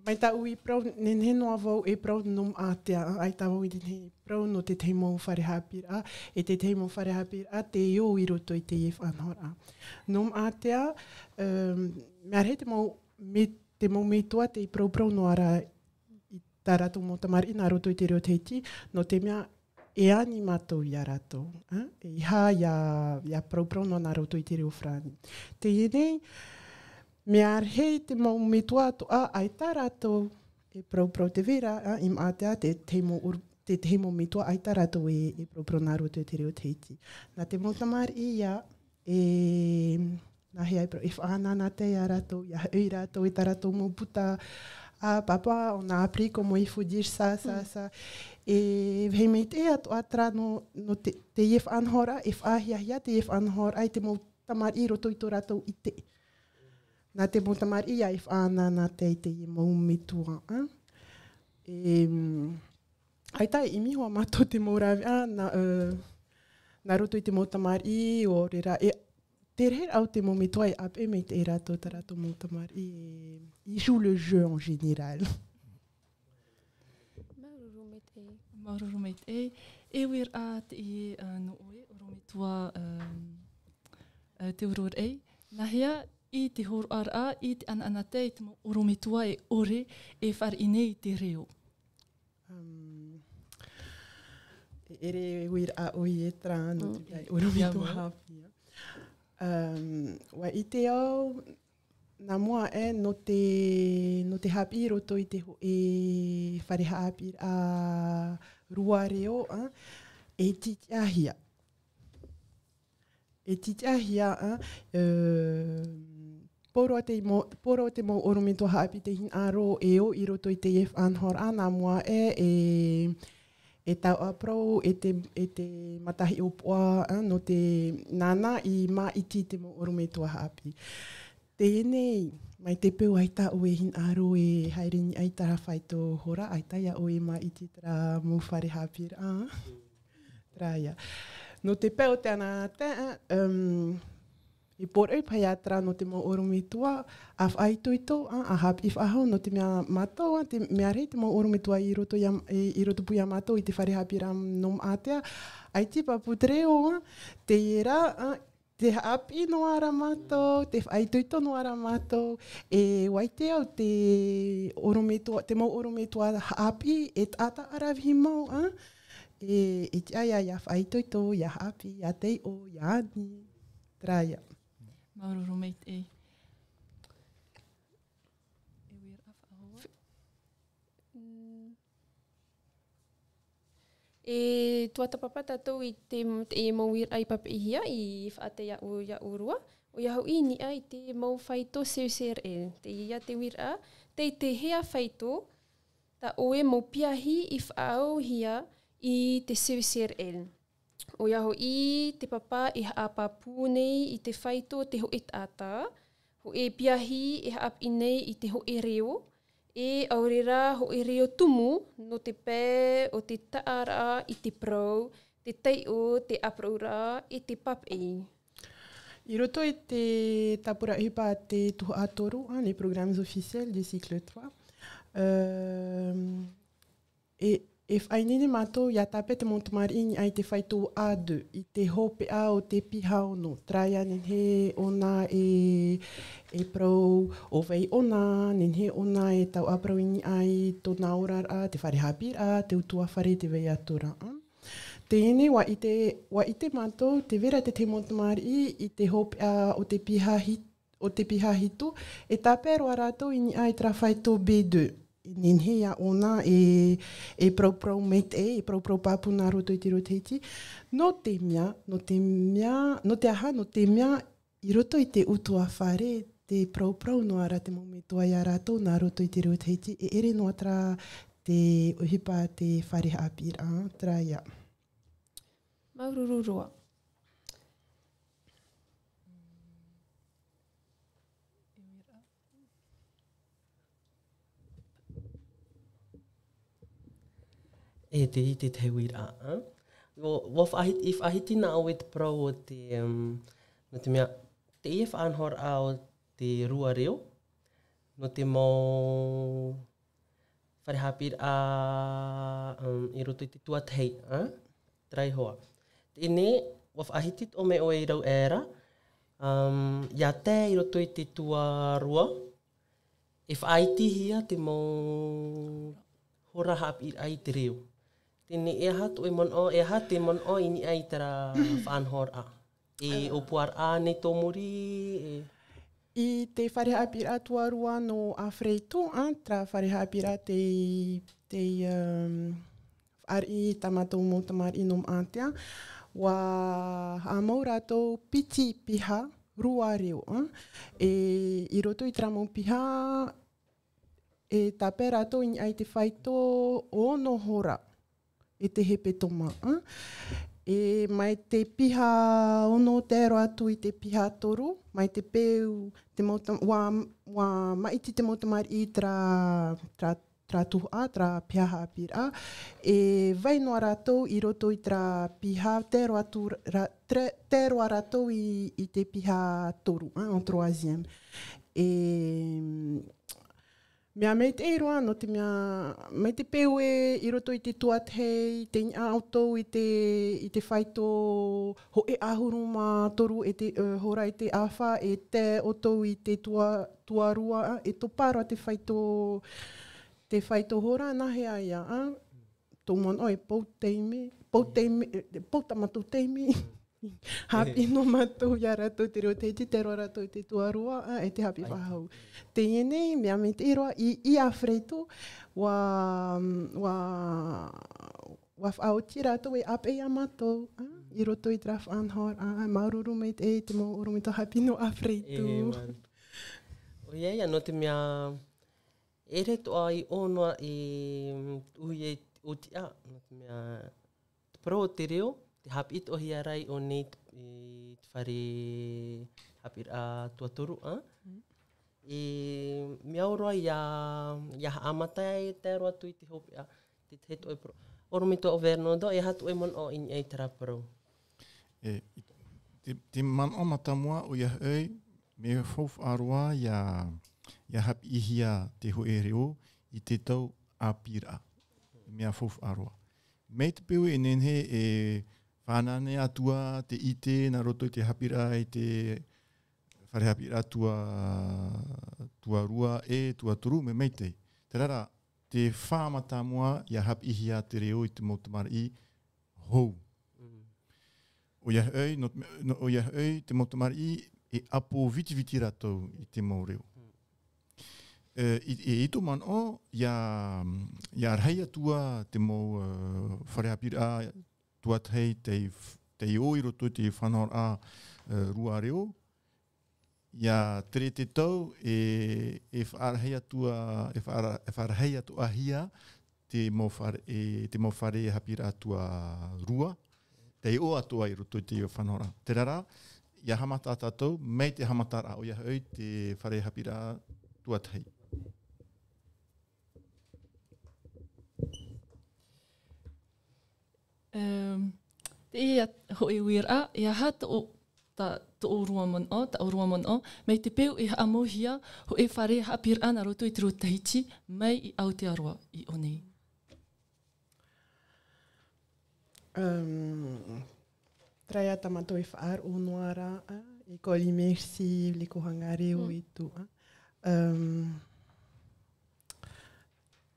mai tā ʻoe i parau, nehenehe noa vau e parau nō Maʻatea, ā, ʻaita vau i nehenehe e parau nō te tahi mau fare haʻapiʻiraʻa, e te tahi mau fare haʻapiʻiraʻa, te ʻō i roto i teie faʻanahoraʻa. Nō Maʻatea, um, mea rahi te mau, me, te mau metua tei parauparau noa ra i tā rātou mau tamariʻi nā roto i te reo Tahiti, nō te mea e ani mātou iā rātou, ā? E ʻeiaha ia, ia parauparau noa nā roto i te reo farāni. Teie nei, mea rahi te mau metua atoʻa, ʻaita rātou e parauparau te vera, ā, i Maʻatea, te tahi mau ur-, te tahi mau metua ʻaita rātou e, e parauparau nā roto i te reo Tahiti. Nā te mau tamariʻi ia, e, nāhea e parau, e faʻaʻanaʻanatae ia rātou, ia hoʻi rātou i tā rātou mau puta, ā, papa, on a appris comment il faut dire ça, ça, ça. E vāhi maitaʻi atoʻa terā nō, nō te, teie faʻanahoraʻa, e faʻahiahia teie faʻanahoraʻa i te mau tamariʻi i roto i tō rātou ʻite. Nā te mau tamariʻi ia e faʻaʻanaʻanatae i teie mau metua, ā. E, mm, ʻaita e ʻimi hoʻi mātou te mau rāveʻa, nā, ā, nā roto i te mau tamariʻi, ʻo reira, e, te reira ʻo te mau metua e ʻāpeʻe maitaʻi rātou, tā rātou mau tamariʻi, e, ils jouent le jeu en général. Māuruuru maitaʻi. Māuruuru maitaʻi. E uiraʻa teie, ā, nō ʻoe, ʻorometua, ā, ā, Te Ororaʻi. Nāhea i te hōroʻaraʻa, i te ʻanaʻanatae i te mau ʻorometua e ʻore e fāriʻi nei i te reo? Um, e ʻere e uiraʻa ʻoe e terā nō te Mm. tahi ʻorometua Ia mau. Haʻapiʻi. Um, ʻua ʻite au, nā mua aʻe, nō te, nō te haʻapiʻi i roto i te hōʻē fare haʻapiʻiraʻa rua reo, ā, e tītiʻahia. E tītiʻahia, ā, e, poro te mau, poro te mau ʻorometua haʻapiʻi te hinaʻaro e ʻō i roto i teie faʻanahoraʻa nā mua aʻe, e, e tauʻaparau, e te, e te matahiʻopoʻa, ā, nō te nānā i māʻiti te mau ʻorometua haʻapiʻi. Teie nei, mai te peu ʻaita ʻoe e hinaʻaro e haere i niʻa i terā faito hora, ʻaita ia ʻoe e māʻiti terā mau fare haʻapiʻiraʻa. Terā ia. Nō te peu o te ʻanaʻanatae, um, e poroʻi paʻi ā terā nō te mau ʻorometua, ʻa faʻaitoito, ā, ʻa haʻapiʻi faʻahou, nō te mea mātou, ā, te mea rahi te mau ʻorometua i roto ia, i, i rotopū ia mātou i te fare haʻapiʻiraʻa nō Maʻatea, ʻaita e pāpū te reo, ā, teie rā, ā, te haʻapiʻi noa ra mātou, te faʻaitoito noa ra mātou, e ʻua ʻite au te ʻorometua, te mau ʻorometua haʻapiʻi, e taʻata ʻaravihi mau, ā? E, e tiʻa ia, ia faʻaitoito, ia haʻapiʻi, ia taiʻo, ia ani. Terā ia. Māuruuru maitaʻi. E uiraʻa faʻahou. Mm. E tuatāpapa tātou i te, te mau uiraʻa i papeʻihia, i faʻaʻite ia ʻu-, ia ʻurua. ʻOia hoʻi i niʻa i te mau faito C E C R L. Teie te uiraʻa, tei te hea faito, tā ʻoe mau piahi i faʻaauhia i te C E C R L. ʻOia hoʻi te papa e haʻapāpū nei i te faito o te hōʻē taʻata, hōʻē piahi e haʻapiʻi nei i te hōʻē reo, e ʻaore rā hōʻē reo tumu nō te pae o te taʻaraʻa i te parau, te taiʻo, te ʻāparauraʻa, e te papeʻi. I roto i te tāpura ʻohipa a te tuhaʻa toru, ā, les programmes officiels du cycle trois, ā, e, e faʻaineine mātou ia tāpeʻa te mau tamariʻi i niʻa i te faito A deux, i te hopeʻa o te piha ono, terā ia nehenehe ʻōna e, e parau ʻo vai ʻōna, nehenehe ʻōna e tauʻaparau i niʻa i tōna oraraʻa, te fare haʻapiʻiraʻa, te ʻutuāfare, te vai atu ra. Teie nei, ʻua ʻite, ʻua ʻite mātou, tē vai ra te tahi mau tamariʻi i te hopeʻa o te piha hi-, o te piha hitu, e tāpeʻa roa rātou i niʻa i terā faito B deux. E nehenehe ia ʻōna e, e parauparau maitaʻi, e parauparau pāpū nā roto i te reo Tahiti. Nō te mea, nō te mea, nō te aha, nō te mea, i roto i te ʻutuāfare, tē parauparau noa ra te mau metua ia rātou nā roto i te reo Tahiti, e ʻere noa terā te ʻohipa a te fare haʻapiʻiraʻa, terā ia. Māuruuru roa. E te, te tahi uiraʻa, ā? ʻUa, ʻua faʻahiti, i faʻahiti nā ʻoe te parau o te, um, nō te mea, teie faʻanahoraʻa o te rua reo, nō te mau fare haʻapiʻiraʻa, um, i roto i te tuatahi, ā? Terā iho ā. Teie nei, ʻua faʻahiti atoʻa mai ʻoe i rāveʻa ra, um, ʻia tae i roto i te tuarua, e faʻaitihia te mau hora haʻapiʻiraʻa i te reo. Teie nei, e aha tō ʻoe manaʻo, e aha te manaʻo i niʻa i terā faʻanahoraʻa? E ʻōpuaraʻa nei tō muri, e? I te fare haʻapiʻiraʻa tuarua nō Afreito, ā, terā fare haʻapiʻiraʻa tei, tei, um, fāriʻi tā mātou mau tamariʻi nō Maʻatea, ʻua haʻamau rātou piti piha rua reo, ā. E, i roto i terā mau piha, e tāpae rātou i niʻa i te faito ono hora e te hepetoma, ā. E mai te piha ono tae roa atu i te piha toru, mai te peu, te mau tam-, ʻua, ʻua maʻiti te mau tamariʻi i terā, terā, terā tuhaʻa, terā piha haʻapiʻiraʻa. E vai noa rātou i roto i terā piha, tae roa atu ra-, ra-, terā, tae roa rātou i, i te piha toru, ā, en troisième. E, mea maitaʻi roa, nō te mea, mai te peu ē, i roto i te tuatahi, tei niʻa ʻoutou i te, i te faito hōʻē ʻahuru mā toru e te, ē, hora e te ʻāfa, e tae ʻoutou i te tua-, tuarua, ā, e topa roa te faito, te faito hora, nāhea ïa, ā? Tō manaʻo e pou taime, pou taime, e, e pou tā mātou taime. Haʻapiʻi noa mātou ia rātou te reo Tahiti, tae roa rātou i te tuarua, ā, e te haʻapiʻi faʻahou. Teie nei, mea maitaʻi roa, i, i Afreito, ʻua, ʻua, ʻua faʻaoti rātou e ʻāpeʻe ia mātou, ā, i roto i terā faʻanahoraʻa, ā, māuruuru maitaʻi te mau ʻorometua haʻapiʻi nō Afreito. E, ʻoia, ʻoia, nō te mea, e ʻere atoʻa i ʻō noa i, mm, ʻuhia ʻōtiʻa, nō te mea, te parau o te reo, tē haʻapiʻi atoʻahia ra i ʻō nei te, i te fare haʻapiʻiraʻa tuatoru, ā? Mm. E mea au roa ʻia, ʻia haʻamata e tae roa atu i te hopeʻa, te tahi atoʻa e parau. ʻOrometua ʻo Fernando, e aha tō ʻoe manaʻo i niʻa i terā parau? E, i te, te manaʻo mātāmua ʻoia hoʻi, mea faufaʻa roa ʻia, ʻia haʻapiʻihia te hōʻē reo i te tau ʻāpīraʻa. Mea faufaʻa roa. Mai te peu e nehenehe e fānaʻo atu ā te ʻite nā roto i te haʻapiʻiraʻa i te fare haʻapiʻiraʻa tua, tuarua e tuatoru, mea maitaʻi. Terā rā, te fā mātāmua ʻia haʻapiʻihia te reo i te mau tamariʻi hou. Mm. ʻOia hoʻi, nō, nō, ʻoia hoʻi, te mau tamariʻi e ʻapo vitiviti rātou i te mau reo. Mm. E, i, e, i tō manaʻo, ʻia, ʻia rahi atu ā te mau, e, fare haʻapiʻiraʻa tuatahi tei f-, tei ō i roto i te faʻanahoraʻa, e, rua reo, ʻia tere te tau e, e faʻarahi atu ā, e faʻara-, e faʻarahi atoʻahia te mau fare, e, te mau fare haʻapiʻiraʻa tuarua, tei ō atoʻa i roto i te faʻanahoraʻa. Terā rā, ʻia haʻamata tātou, mai te haʻamataraʻa ʻoia hoʻi te fare haʻapiʻiraʻa tuatahi. Ehm, teie hōʻē uiraʻa, e aha tō, tā, tō ʻōrua manaʻo, tā ʻōrua manaʻo, mai te peu e haʻamauhia hōʻē fare haʻapiʻiraʻa nā roto i te reo Tahiti, mai i Aotearoa i ʻō nei? Ehm, terā ïa tā mātou e faʻaroʻo noa ra, ā, e Koli Merci, Likohanga Reo Mm. e tū, ā. Ehm,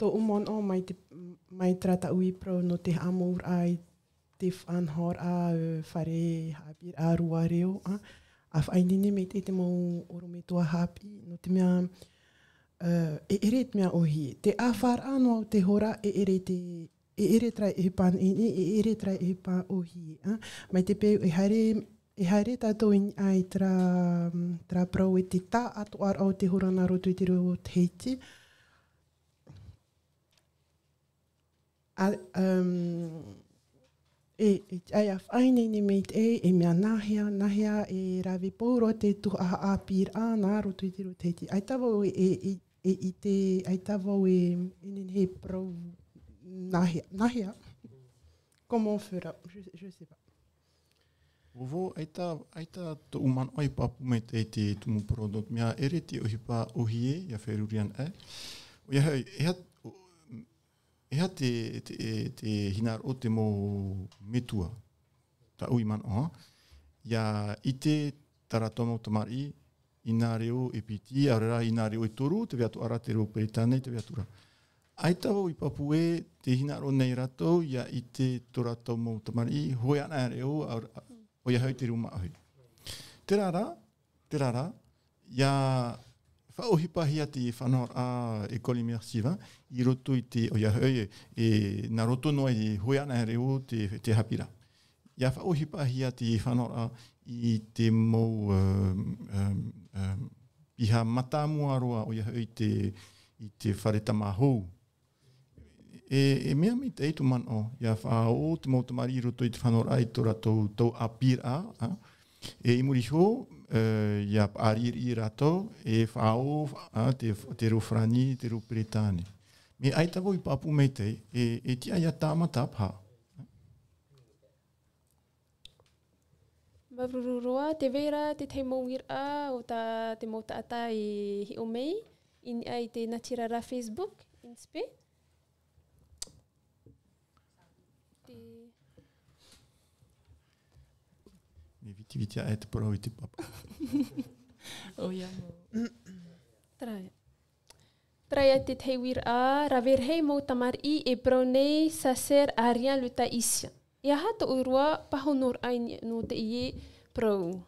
Tōʻu manaʻo mai te, mai terā taʻu i parau nō te haʻamauraʻa i te faʻanahoraʻa, e, fare haʻapiʻiraʻa rua reo, ā, ʻa faʻaineine maitaʻi te mau ʻorometua haʻapiʻi, nō te mea, e, e ʻere te mea ʻōhie. Te ʻāfaraʻa noa o te hora, e ʻere te, e ʻere terā e pānaʻinaʻi, e ʻere terā e pā ʻōhie, ā. Mai te peu e haere, e haere tātou i niʻa i terā, terā parau e te taʻatoʻaraʻa o te hora nā roto i te reo Tahiti. A, um, e, e, ʻaita ʻia faʻaineine maitaʻi, e mea nāhea, nāhea e rave pauroa te tuhaʻa haʻapiʻiraʻa nā roto i te reo Tahiti. ʻAita vau e, e, e, e ʻite, ʻaita vau e, e nehenehe e parau nāhea, nāhea. Comment on fera, je, je sais pas. Vōvō, ʻaita, ʻaita tōʻu manaʻo i pāpū mai te, te tumu parau, nō te mea ʻere te ʻohipa ʻōhie, ʻia feruri ana aʻe. ʻOia hoʻi, e aha, e aha te, te, te hinaʻaro o te mau metua, tāʻu i manaʻo, ʻia ʻite tā rātou mau tamariʻi, i nā reo e piti, ʻaore rā i nā reo e toru, tē vai atoʻa ra te reo Peretāne, tē vai atu ra. ʻAita vau i pāpū ē, tē hinaʻaro nei rātou, ʻia ʻite tō rātou mau tamariʻi, hōʻē anaʻe reo, ʻa, ʻa, ʻoia hoʻi te reo Māʻohi. Terā rā, terā rā, ʻia faʻaʻohipahia te faʻanahoraʻa École Immersive, i roto i te, ʻoia hoʻi, e, nā roto noa i hōʻē anaʻe reo te, te haʻapiʻiraʻa. ʻIa faʻaʻohipahia te faʻanahoraʻa i te mau, um, um, um, piha mātāmua roa, ʻoia hoʻi te, i te fare tāmāhou. E, e mea maitaʻi tōʻu manaʻo, ʻia faʻaō te mau tamariʻi i roto i te faʻanahoraʻa i tō rātou tau ʻāpīraʻa, ā. E i muri iho, e, ʻia paʻari rātou, e faʻaō, ā, te, te reo farāni, te reo peretāne. Mea ʻaita vau i pāpū maitaʻi, e, e tiʻa ʻia tāmata paha. Māuruuru roa, tē vai ra te tahi mau uiraʻa o tā te mau taʻata i hiʻo mai, i niʻa i te natirara Facebook, Inspe. Te Mea vitiviti aʻe te parau i te papa. ʻOia mau. Terā. Terā ia te tahi uiraʻa, rave rahi mau tamariʻi e parau nei, ça sert à rien le tahitien. E aha tō ʻoe pāhonoraʻa i niʻa nō teie parau?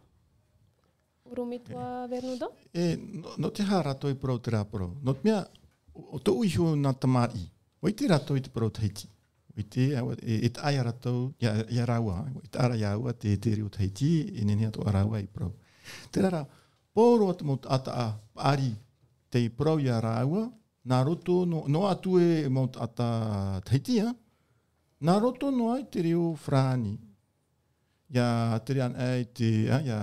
ʻUrumetua Vernodin? E, nō, nō te aha rātou i parau terā parau? Nō te mea, ʻo, ʻo tōʻu iho nā tamariʻi, ʻua ʻite rātou i te parau Tahiti. ʻUa ʻite, e, e taʻa ia rātou, ia, ia rāua, e taʻa ra iāua te, te reo Tahiti, e nehenehe atoʻa rāua i parau. Terā rā, pauroa te mau taʻata paʻari tei parau ia rāua, nā roto, nō, noa atu e mau taʻata Tahiti, ā, nā roto noa i te reo farāni. ʻIa tere ana i te, ā, ʻia,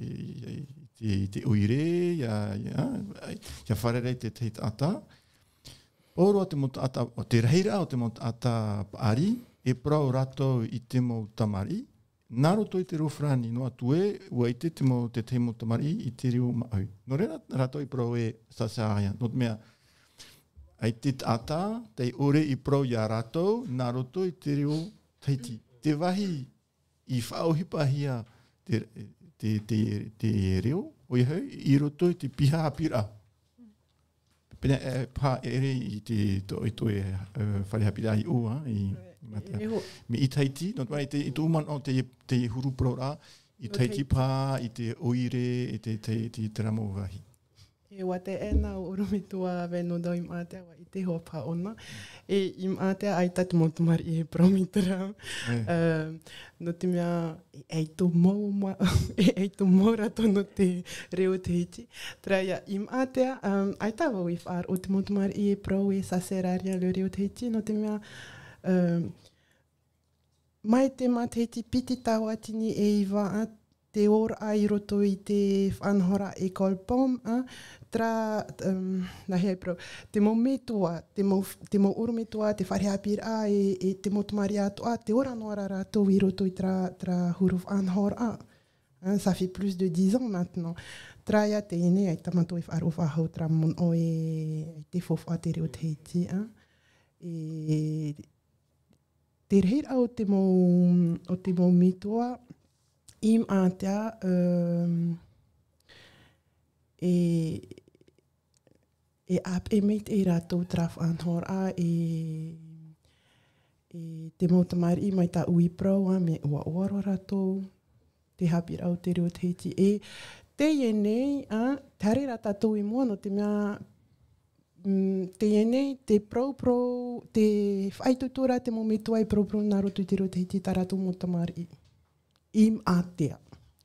i, i, i te, i te ʻoire, ʻia, ʻia, ʻia fārerei te, te tahi taʻata. Pauroa te mau taʻata, ʻo te rahiraʻa o te mau taʻata paʻari, e parau rātou i te mau tamariʻi, nā roto i te reo farāni, noa atu ē, ʻua ʻite te mau, te tahi mau tamariʻi i te reo Māʻohi. Nō reira rātou i parau ē, ça sert à rien. Nō te mea, ʻaita te taʻata, tei ʻore i parau ia rātou, nā roto i te reo Tahiti. Te vāhi i faʻaʻohipahia te, te, te, te reo, ʻoia hoʻi, i roto i te piha haʻapiʻiraʻa. Pēnei, e, paha ʻere i te, tō, i tō, e, e, fare haʻapiʻiraʻa i ʻō, ā, i, i Mata. E, e ho- Mea i Tahiti, nō te mea, i te, i tōʻu manaʻo, te, te huru parau ra, i Tahiti paha, i te ʻoire, i te, te, te, terā mau vāhi. E, ʻua tae aʻe na ʻo ʻUrumetua Vernodin i Maʻatea, ʻua ʻite hoʻi paha ʻōna. E, i Maʻatea, ʻaita te mau tamariʻi e parau mai terā. E. Ā, nō te mea, e ʻaita mau ma-, e ʻaita mau rātou nō te reo Tahiti. Terā ia, i Maʻatea, ā, ʻaita vau i faʻaroʻo te mau tamariʻi e parau ē, ça sert à rien le reo Tahiti, nō te mea, ā, mai te matahiti piti tauatini e iva, ā, te ora i roto i te faʻanahoraʻa École Pomme, ā, terā, um, nā hea i parau, te mau metua, te mau, te mau ʻorometua, te fare haʻapiʻiraʻa, e, e te mau tamariʻi atoʻa, tē ora noa ra rātou i roto i terā, terā huru faʻanahoraʻa. Hein, ça fait plus de dix ans maintenant. Terā ia teie nei, ʻaita mātou e faʻaroʻo faʻahou terā manaʻo e, e te faufaʻa te reo Tahiti, hein. E te rahiraʻa o te mau, o te mau metua i Maʻatea, um, e, e ʻāpeʻe maitaʻi rātou terā faʻanahoraʻa, e, e te mau tamariʻi mai tāʻu i parau, ā, mea ʻoaʻoa roa rātou te haʻapiʻiraʻa o te reo Tahiti. E teie nei, ā, te haere ra tātou i mua, nō te mea, mm, teie nei, te parauparau, te faʻaitoito ra te mau metua e parauparau nā roto i te reo Tahiti tā rātou mau tamariʻi i Maʻatea.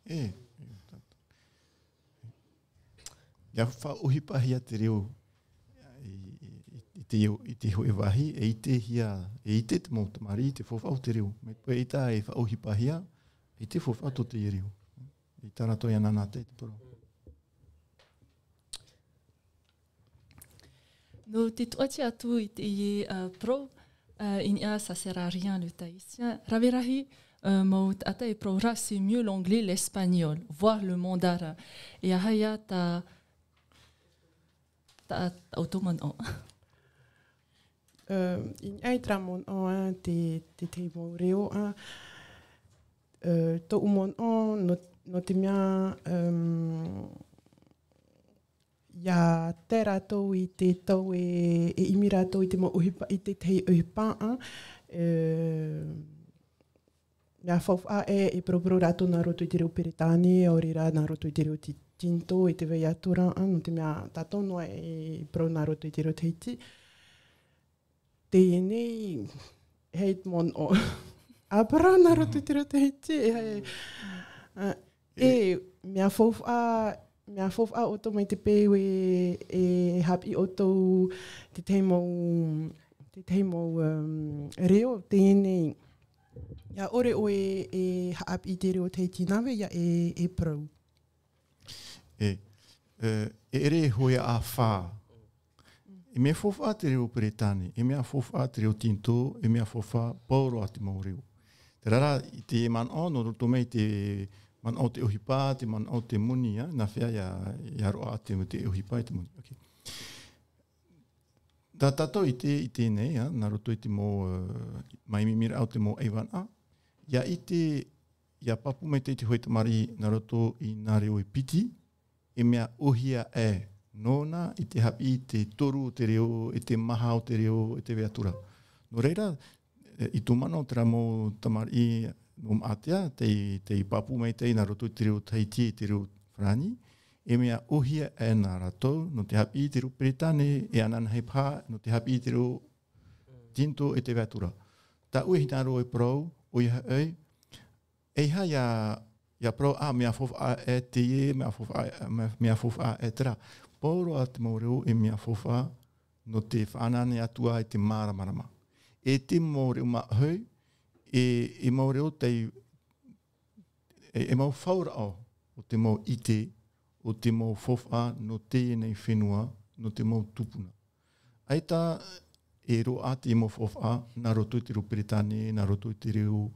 E, e, ʻIa faʻaʻohipahia te reo i, i, i te, i te hōʻē vāhi, e ʻitehia, e ʻite te mau tamariʻi i te faufaʻa o te reo. Mai te peu ʻaita e faʻaʻohipahia, e ʻite faufaʻa tō te reo. I tā rātou e ananahi i te parau. Nō te tuʻati atu i teie, ā, parau, ā, i niʻa, ça sert à rien le tahitien. Rave rahi, ʻĀ, mau taʻata e parau ra, c'est mieux l'anglais, l'espagnol, voire le mandarin. E aha ïa tā, tā, tā ʻoutou manaʻo? Ā, i niʻa i terā manaʻo, ā, te, te tahi mau reo, ā. Ā, tōʻu manaʻo, nō, nō te mea, ā, ʻia tae rātou i te tau e, e ʻimi rātou i te mau ʻohipa, i te tahi ʻohipa, ā, ā, mea faufaʻa e, e paraparau rātou nā roto i te reo Peretāne, ʻaore rā nā roto i te reo Ti-, Tinitō, i te vai atu ra, ā, nō te mea tātou noa e parau nā roto i te reo Tahiti. Teie nei, hei te manaʻo. ʻA parau nā roto i te reo Tahiti, e, hei, ā, e, mea faufaʻa, mea faufaʻa ʻoutou mai te peu e, e haʻapiʻi ʻoutou te tahi mau, te tahi mau, um, reo, teie nei. ʻIa ʻore ʻoe e haʻapiʻi te reo Tahiti nā vai ïa e, e parau. E, e, e ʻere e hōʻē ā fā. E mea faufaʻa te reo Peretāne, e mea faufaʻa te reo Tinitō, e mea faufaʻa pauroa te mau reo. Terā rā, i te manaʻo, nō roto mai te manaʻo o te ʻohipa, te manaʻo o te moni, ā, nā hea ïa, ïa roaʻa te, te ʻohipa e te moni. Ok. Tā tātou i te, i teie nei, ā, nā roto i te mau, ā, mau ʻimiraʻa o te mau ʻaivānaʻa, ʻia ʻite, ʻia pāpū maitaʻi te hōʻē tamariʻi nā roto i nā reo e piti, e mea ʻōhie aʻe nōna i te haʻapiʻi i te toru o te reo, e te maha o te reo, e te vai atu ra. Nō reira, e, i tō manaʻo terā mau tamariʻi nō Maʻatea, tei, tei pāpū maitaʻi nā roto i te reo Tahiti, te reo Farāni, e mea ʻōhie aʻe nā rātou, nō te haʻapiʻi i te reo Peretāne, e ananahi paha, nō te haʻapiʻi i te reo Tinitō, e te vai atu ra. Tāʻu e hinaʻaro e parau, ʻoia hoʻi, ʻeiaha ʻia, ʻia parau, ā, mea faufaʻa e teie, mea faufaʻa, mea, mea faufaʻa e terā. Pauroa te mau reo e mea faufaʻa nō te faʻanahoraʻa atu ā i te māramarama. E te mau reo māʻohi, e, e mau reo tei, e, e mau fauraʻo o te mau ʻite, o te mau faufaʻa nō teie nei fenua, nō te mau tupuna. ʻAita e roaʻa te mau faufaʻa nā roto i te reo Peretāne, nā roto i te reo,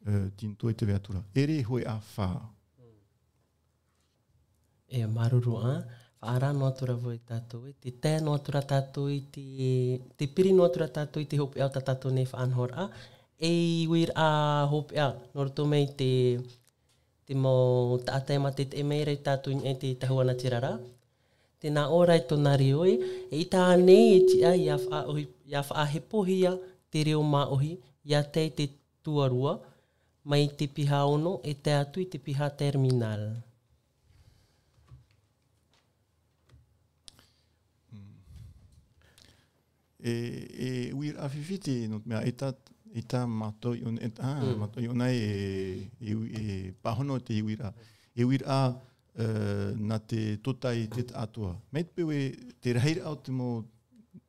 e, Tinitō, e te vai atu ra. E ʻere e hōʻē ā fā. E māuruuru ā, faʻaara noa atu ra vau ia tātou, e te tae noa atu ra tātou i te, te piri noa atu ra tātou i te hopeʻa o tā tātou nei faʻanahoraʻa, e uiraʻa hopeʻa, nō roto mai te, te mau taʻata e mātaʻitaʻi mai ra ia tātou i niʻa i te tahuanatirara. Tē nā ʻō ra i tōna reo ē, eʻita ānei e tiʻa ʻia faʻaʻohi-, ʻia faʻahepohia te reo māʻohi, ʻia tae i te tuarua, mai te piha ono e tae atu i te piha terminale. Mm. E, e uiraʻa fifi te, nō te mea, ʻaita, ʻaita mātou i ʻō nei, e, ā, Mm. mātou i ʻō nei e, e ui-, e pāhono te uiraʻa. E uiraʻa, e, nā te tōtaiete taʻatoʻa. Mai te peu ē, te rahiraʻa o te mau,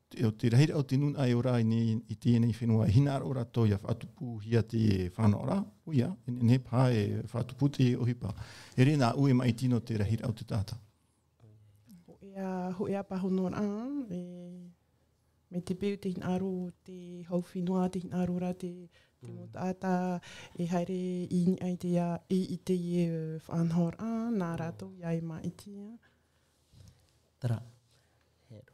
te, o te rahiraʻa o te nūnaʻa e ora ai nei, i teie nei fenua, e hinaʻaro rātou ʻia faʻatupuhia te faʻanahoraʻa, ʻoia, e nehenehe paha e faʻatupu te ʻohipa. E riro nā ʻoe maʻiti nō te rahiraʻa o te taʻata. Hōʻē ā, hōʻē ā pāhonoraʻa, e, mai te peu te hinaʻaro te hau fenua, te hinaʻaro ra te, te mau Mm. taʻata e haere i niʻa i te ia, i, i te, e, faʻanahoraʻa, nā rātou ia e maʻiti ā. Terā. Hero.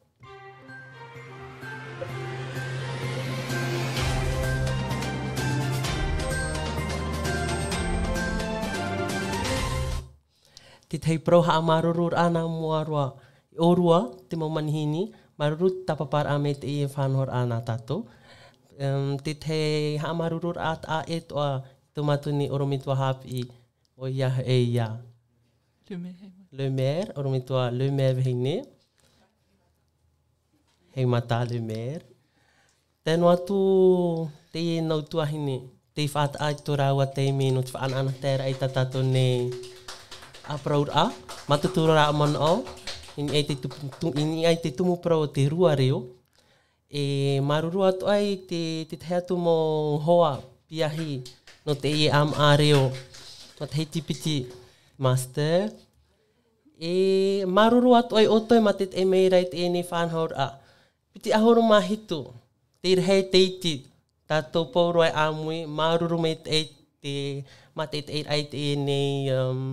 Te tahi parau haʻamāuruururaʻa nā mua roa, ʻōrua te mau manihini, māuruuru te tāpaparaʻa mai i teie faʻanahoraʻa nā tātou. Em, te tahi haʻamāuruururaʻa taʻa ʻē atoʻa i tō mātou nei ʻorometua haʻapiʻi, ʻoia hoʻi ia. Le maire, hei mata. Le maire, ʻorometua Le Maire vahine. Hei mata Le Maire. Tae noa atu teie nau tuahine, tei faʻataʻa i tō rāua taime nō te faʻanaʻanataeraʻa i tā tātou nei ʻāparauraʻa, mātaʻitaʻiraʻa manaʻo, i niʻa i te tupu-, tu-, i niʻa i te tumu parau o te rua reo. E māuruuru atoʻa i te, te tahi atu mau hoa piahi nō teie ʻāmaʻa reo, Matahiti Piti Master. E māuruuru atoʻa ia ʻoutou e mātaʻitaʻi mai ra i teie nei faʻanahoraʻa. Piti ʻahuru mā hitu, te rahi te iti, tātou pauroa e ʻāmui, māuruuru maitaʻi te mātaʻitaʻiraʻa i teie nei, um,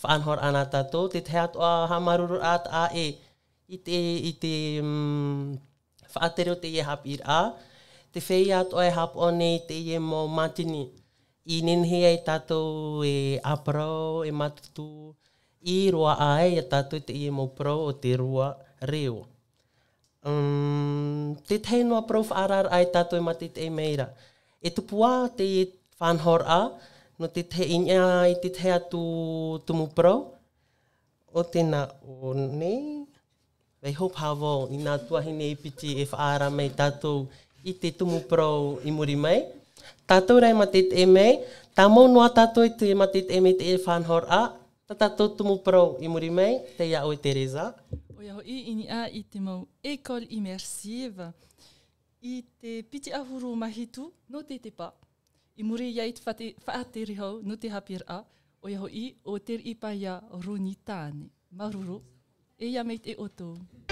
faʻanahoraʻa nā tātou, te tahi atoʻa haʻamāuruururaʻa taʻa ʻē i te, i te, um, faʻatere o teie haʻapiʻiraʻa, te feiā atoʻa e haʻapaʻo nei i teie mau mātini. I nehenehe ai tātou e ʻāparau, e mātutu, i roaʻa ai ia tātou i teie mau parau o te rua reo. Um, te tahi noa parau faʻaararaʻa ia tātou e mātaʻitaʻi mai ra. E tupu ā teie faʻanahoraʻa, nō te tahi i niʻa i te tahi atu tumu parau, ʻo tēnā ʻō nei, I hope hā vau, i nā tuahine e piti e faʻaara mai tātou i te tumu parau i muri mai. Tātou rā e mātaʻitaʻi mai, tāmau noa tātou i te mātaʻitaʻi mai i te faʻanahoraʻa, tā tātou tumu parau i muri mai, tei iā ʻoe Teresa. ʻOia hoʻi, i niʻa i te mau école immersive, i te piti ʻahuru mā hitu nō te tepa. I muri iho i te faʻate-, faʻatere hau nō te haʻapiʻiraʻa, ʻoia hoʻi, ʻo Teriʻi Paia Roni Tāne. Māuruuru, e ia mai te ʻoutou.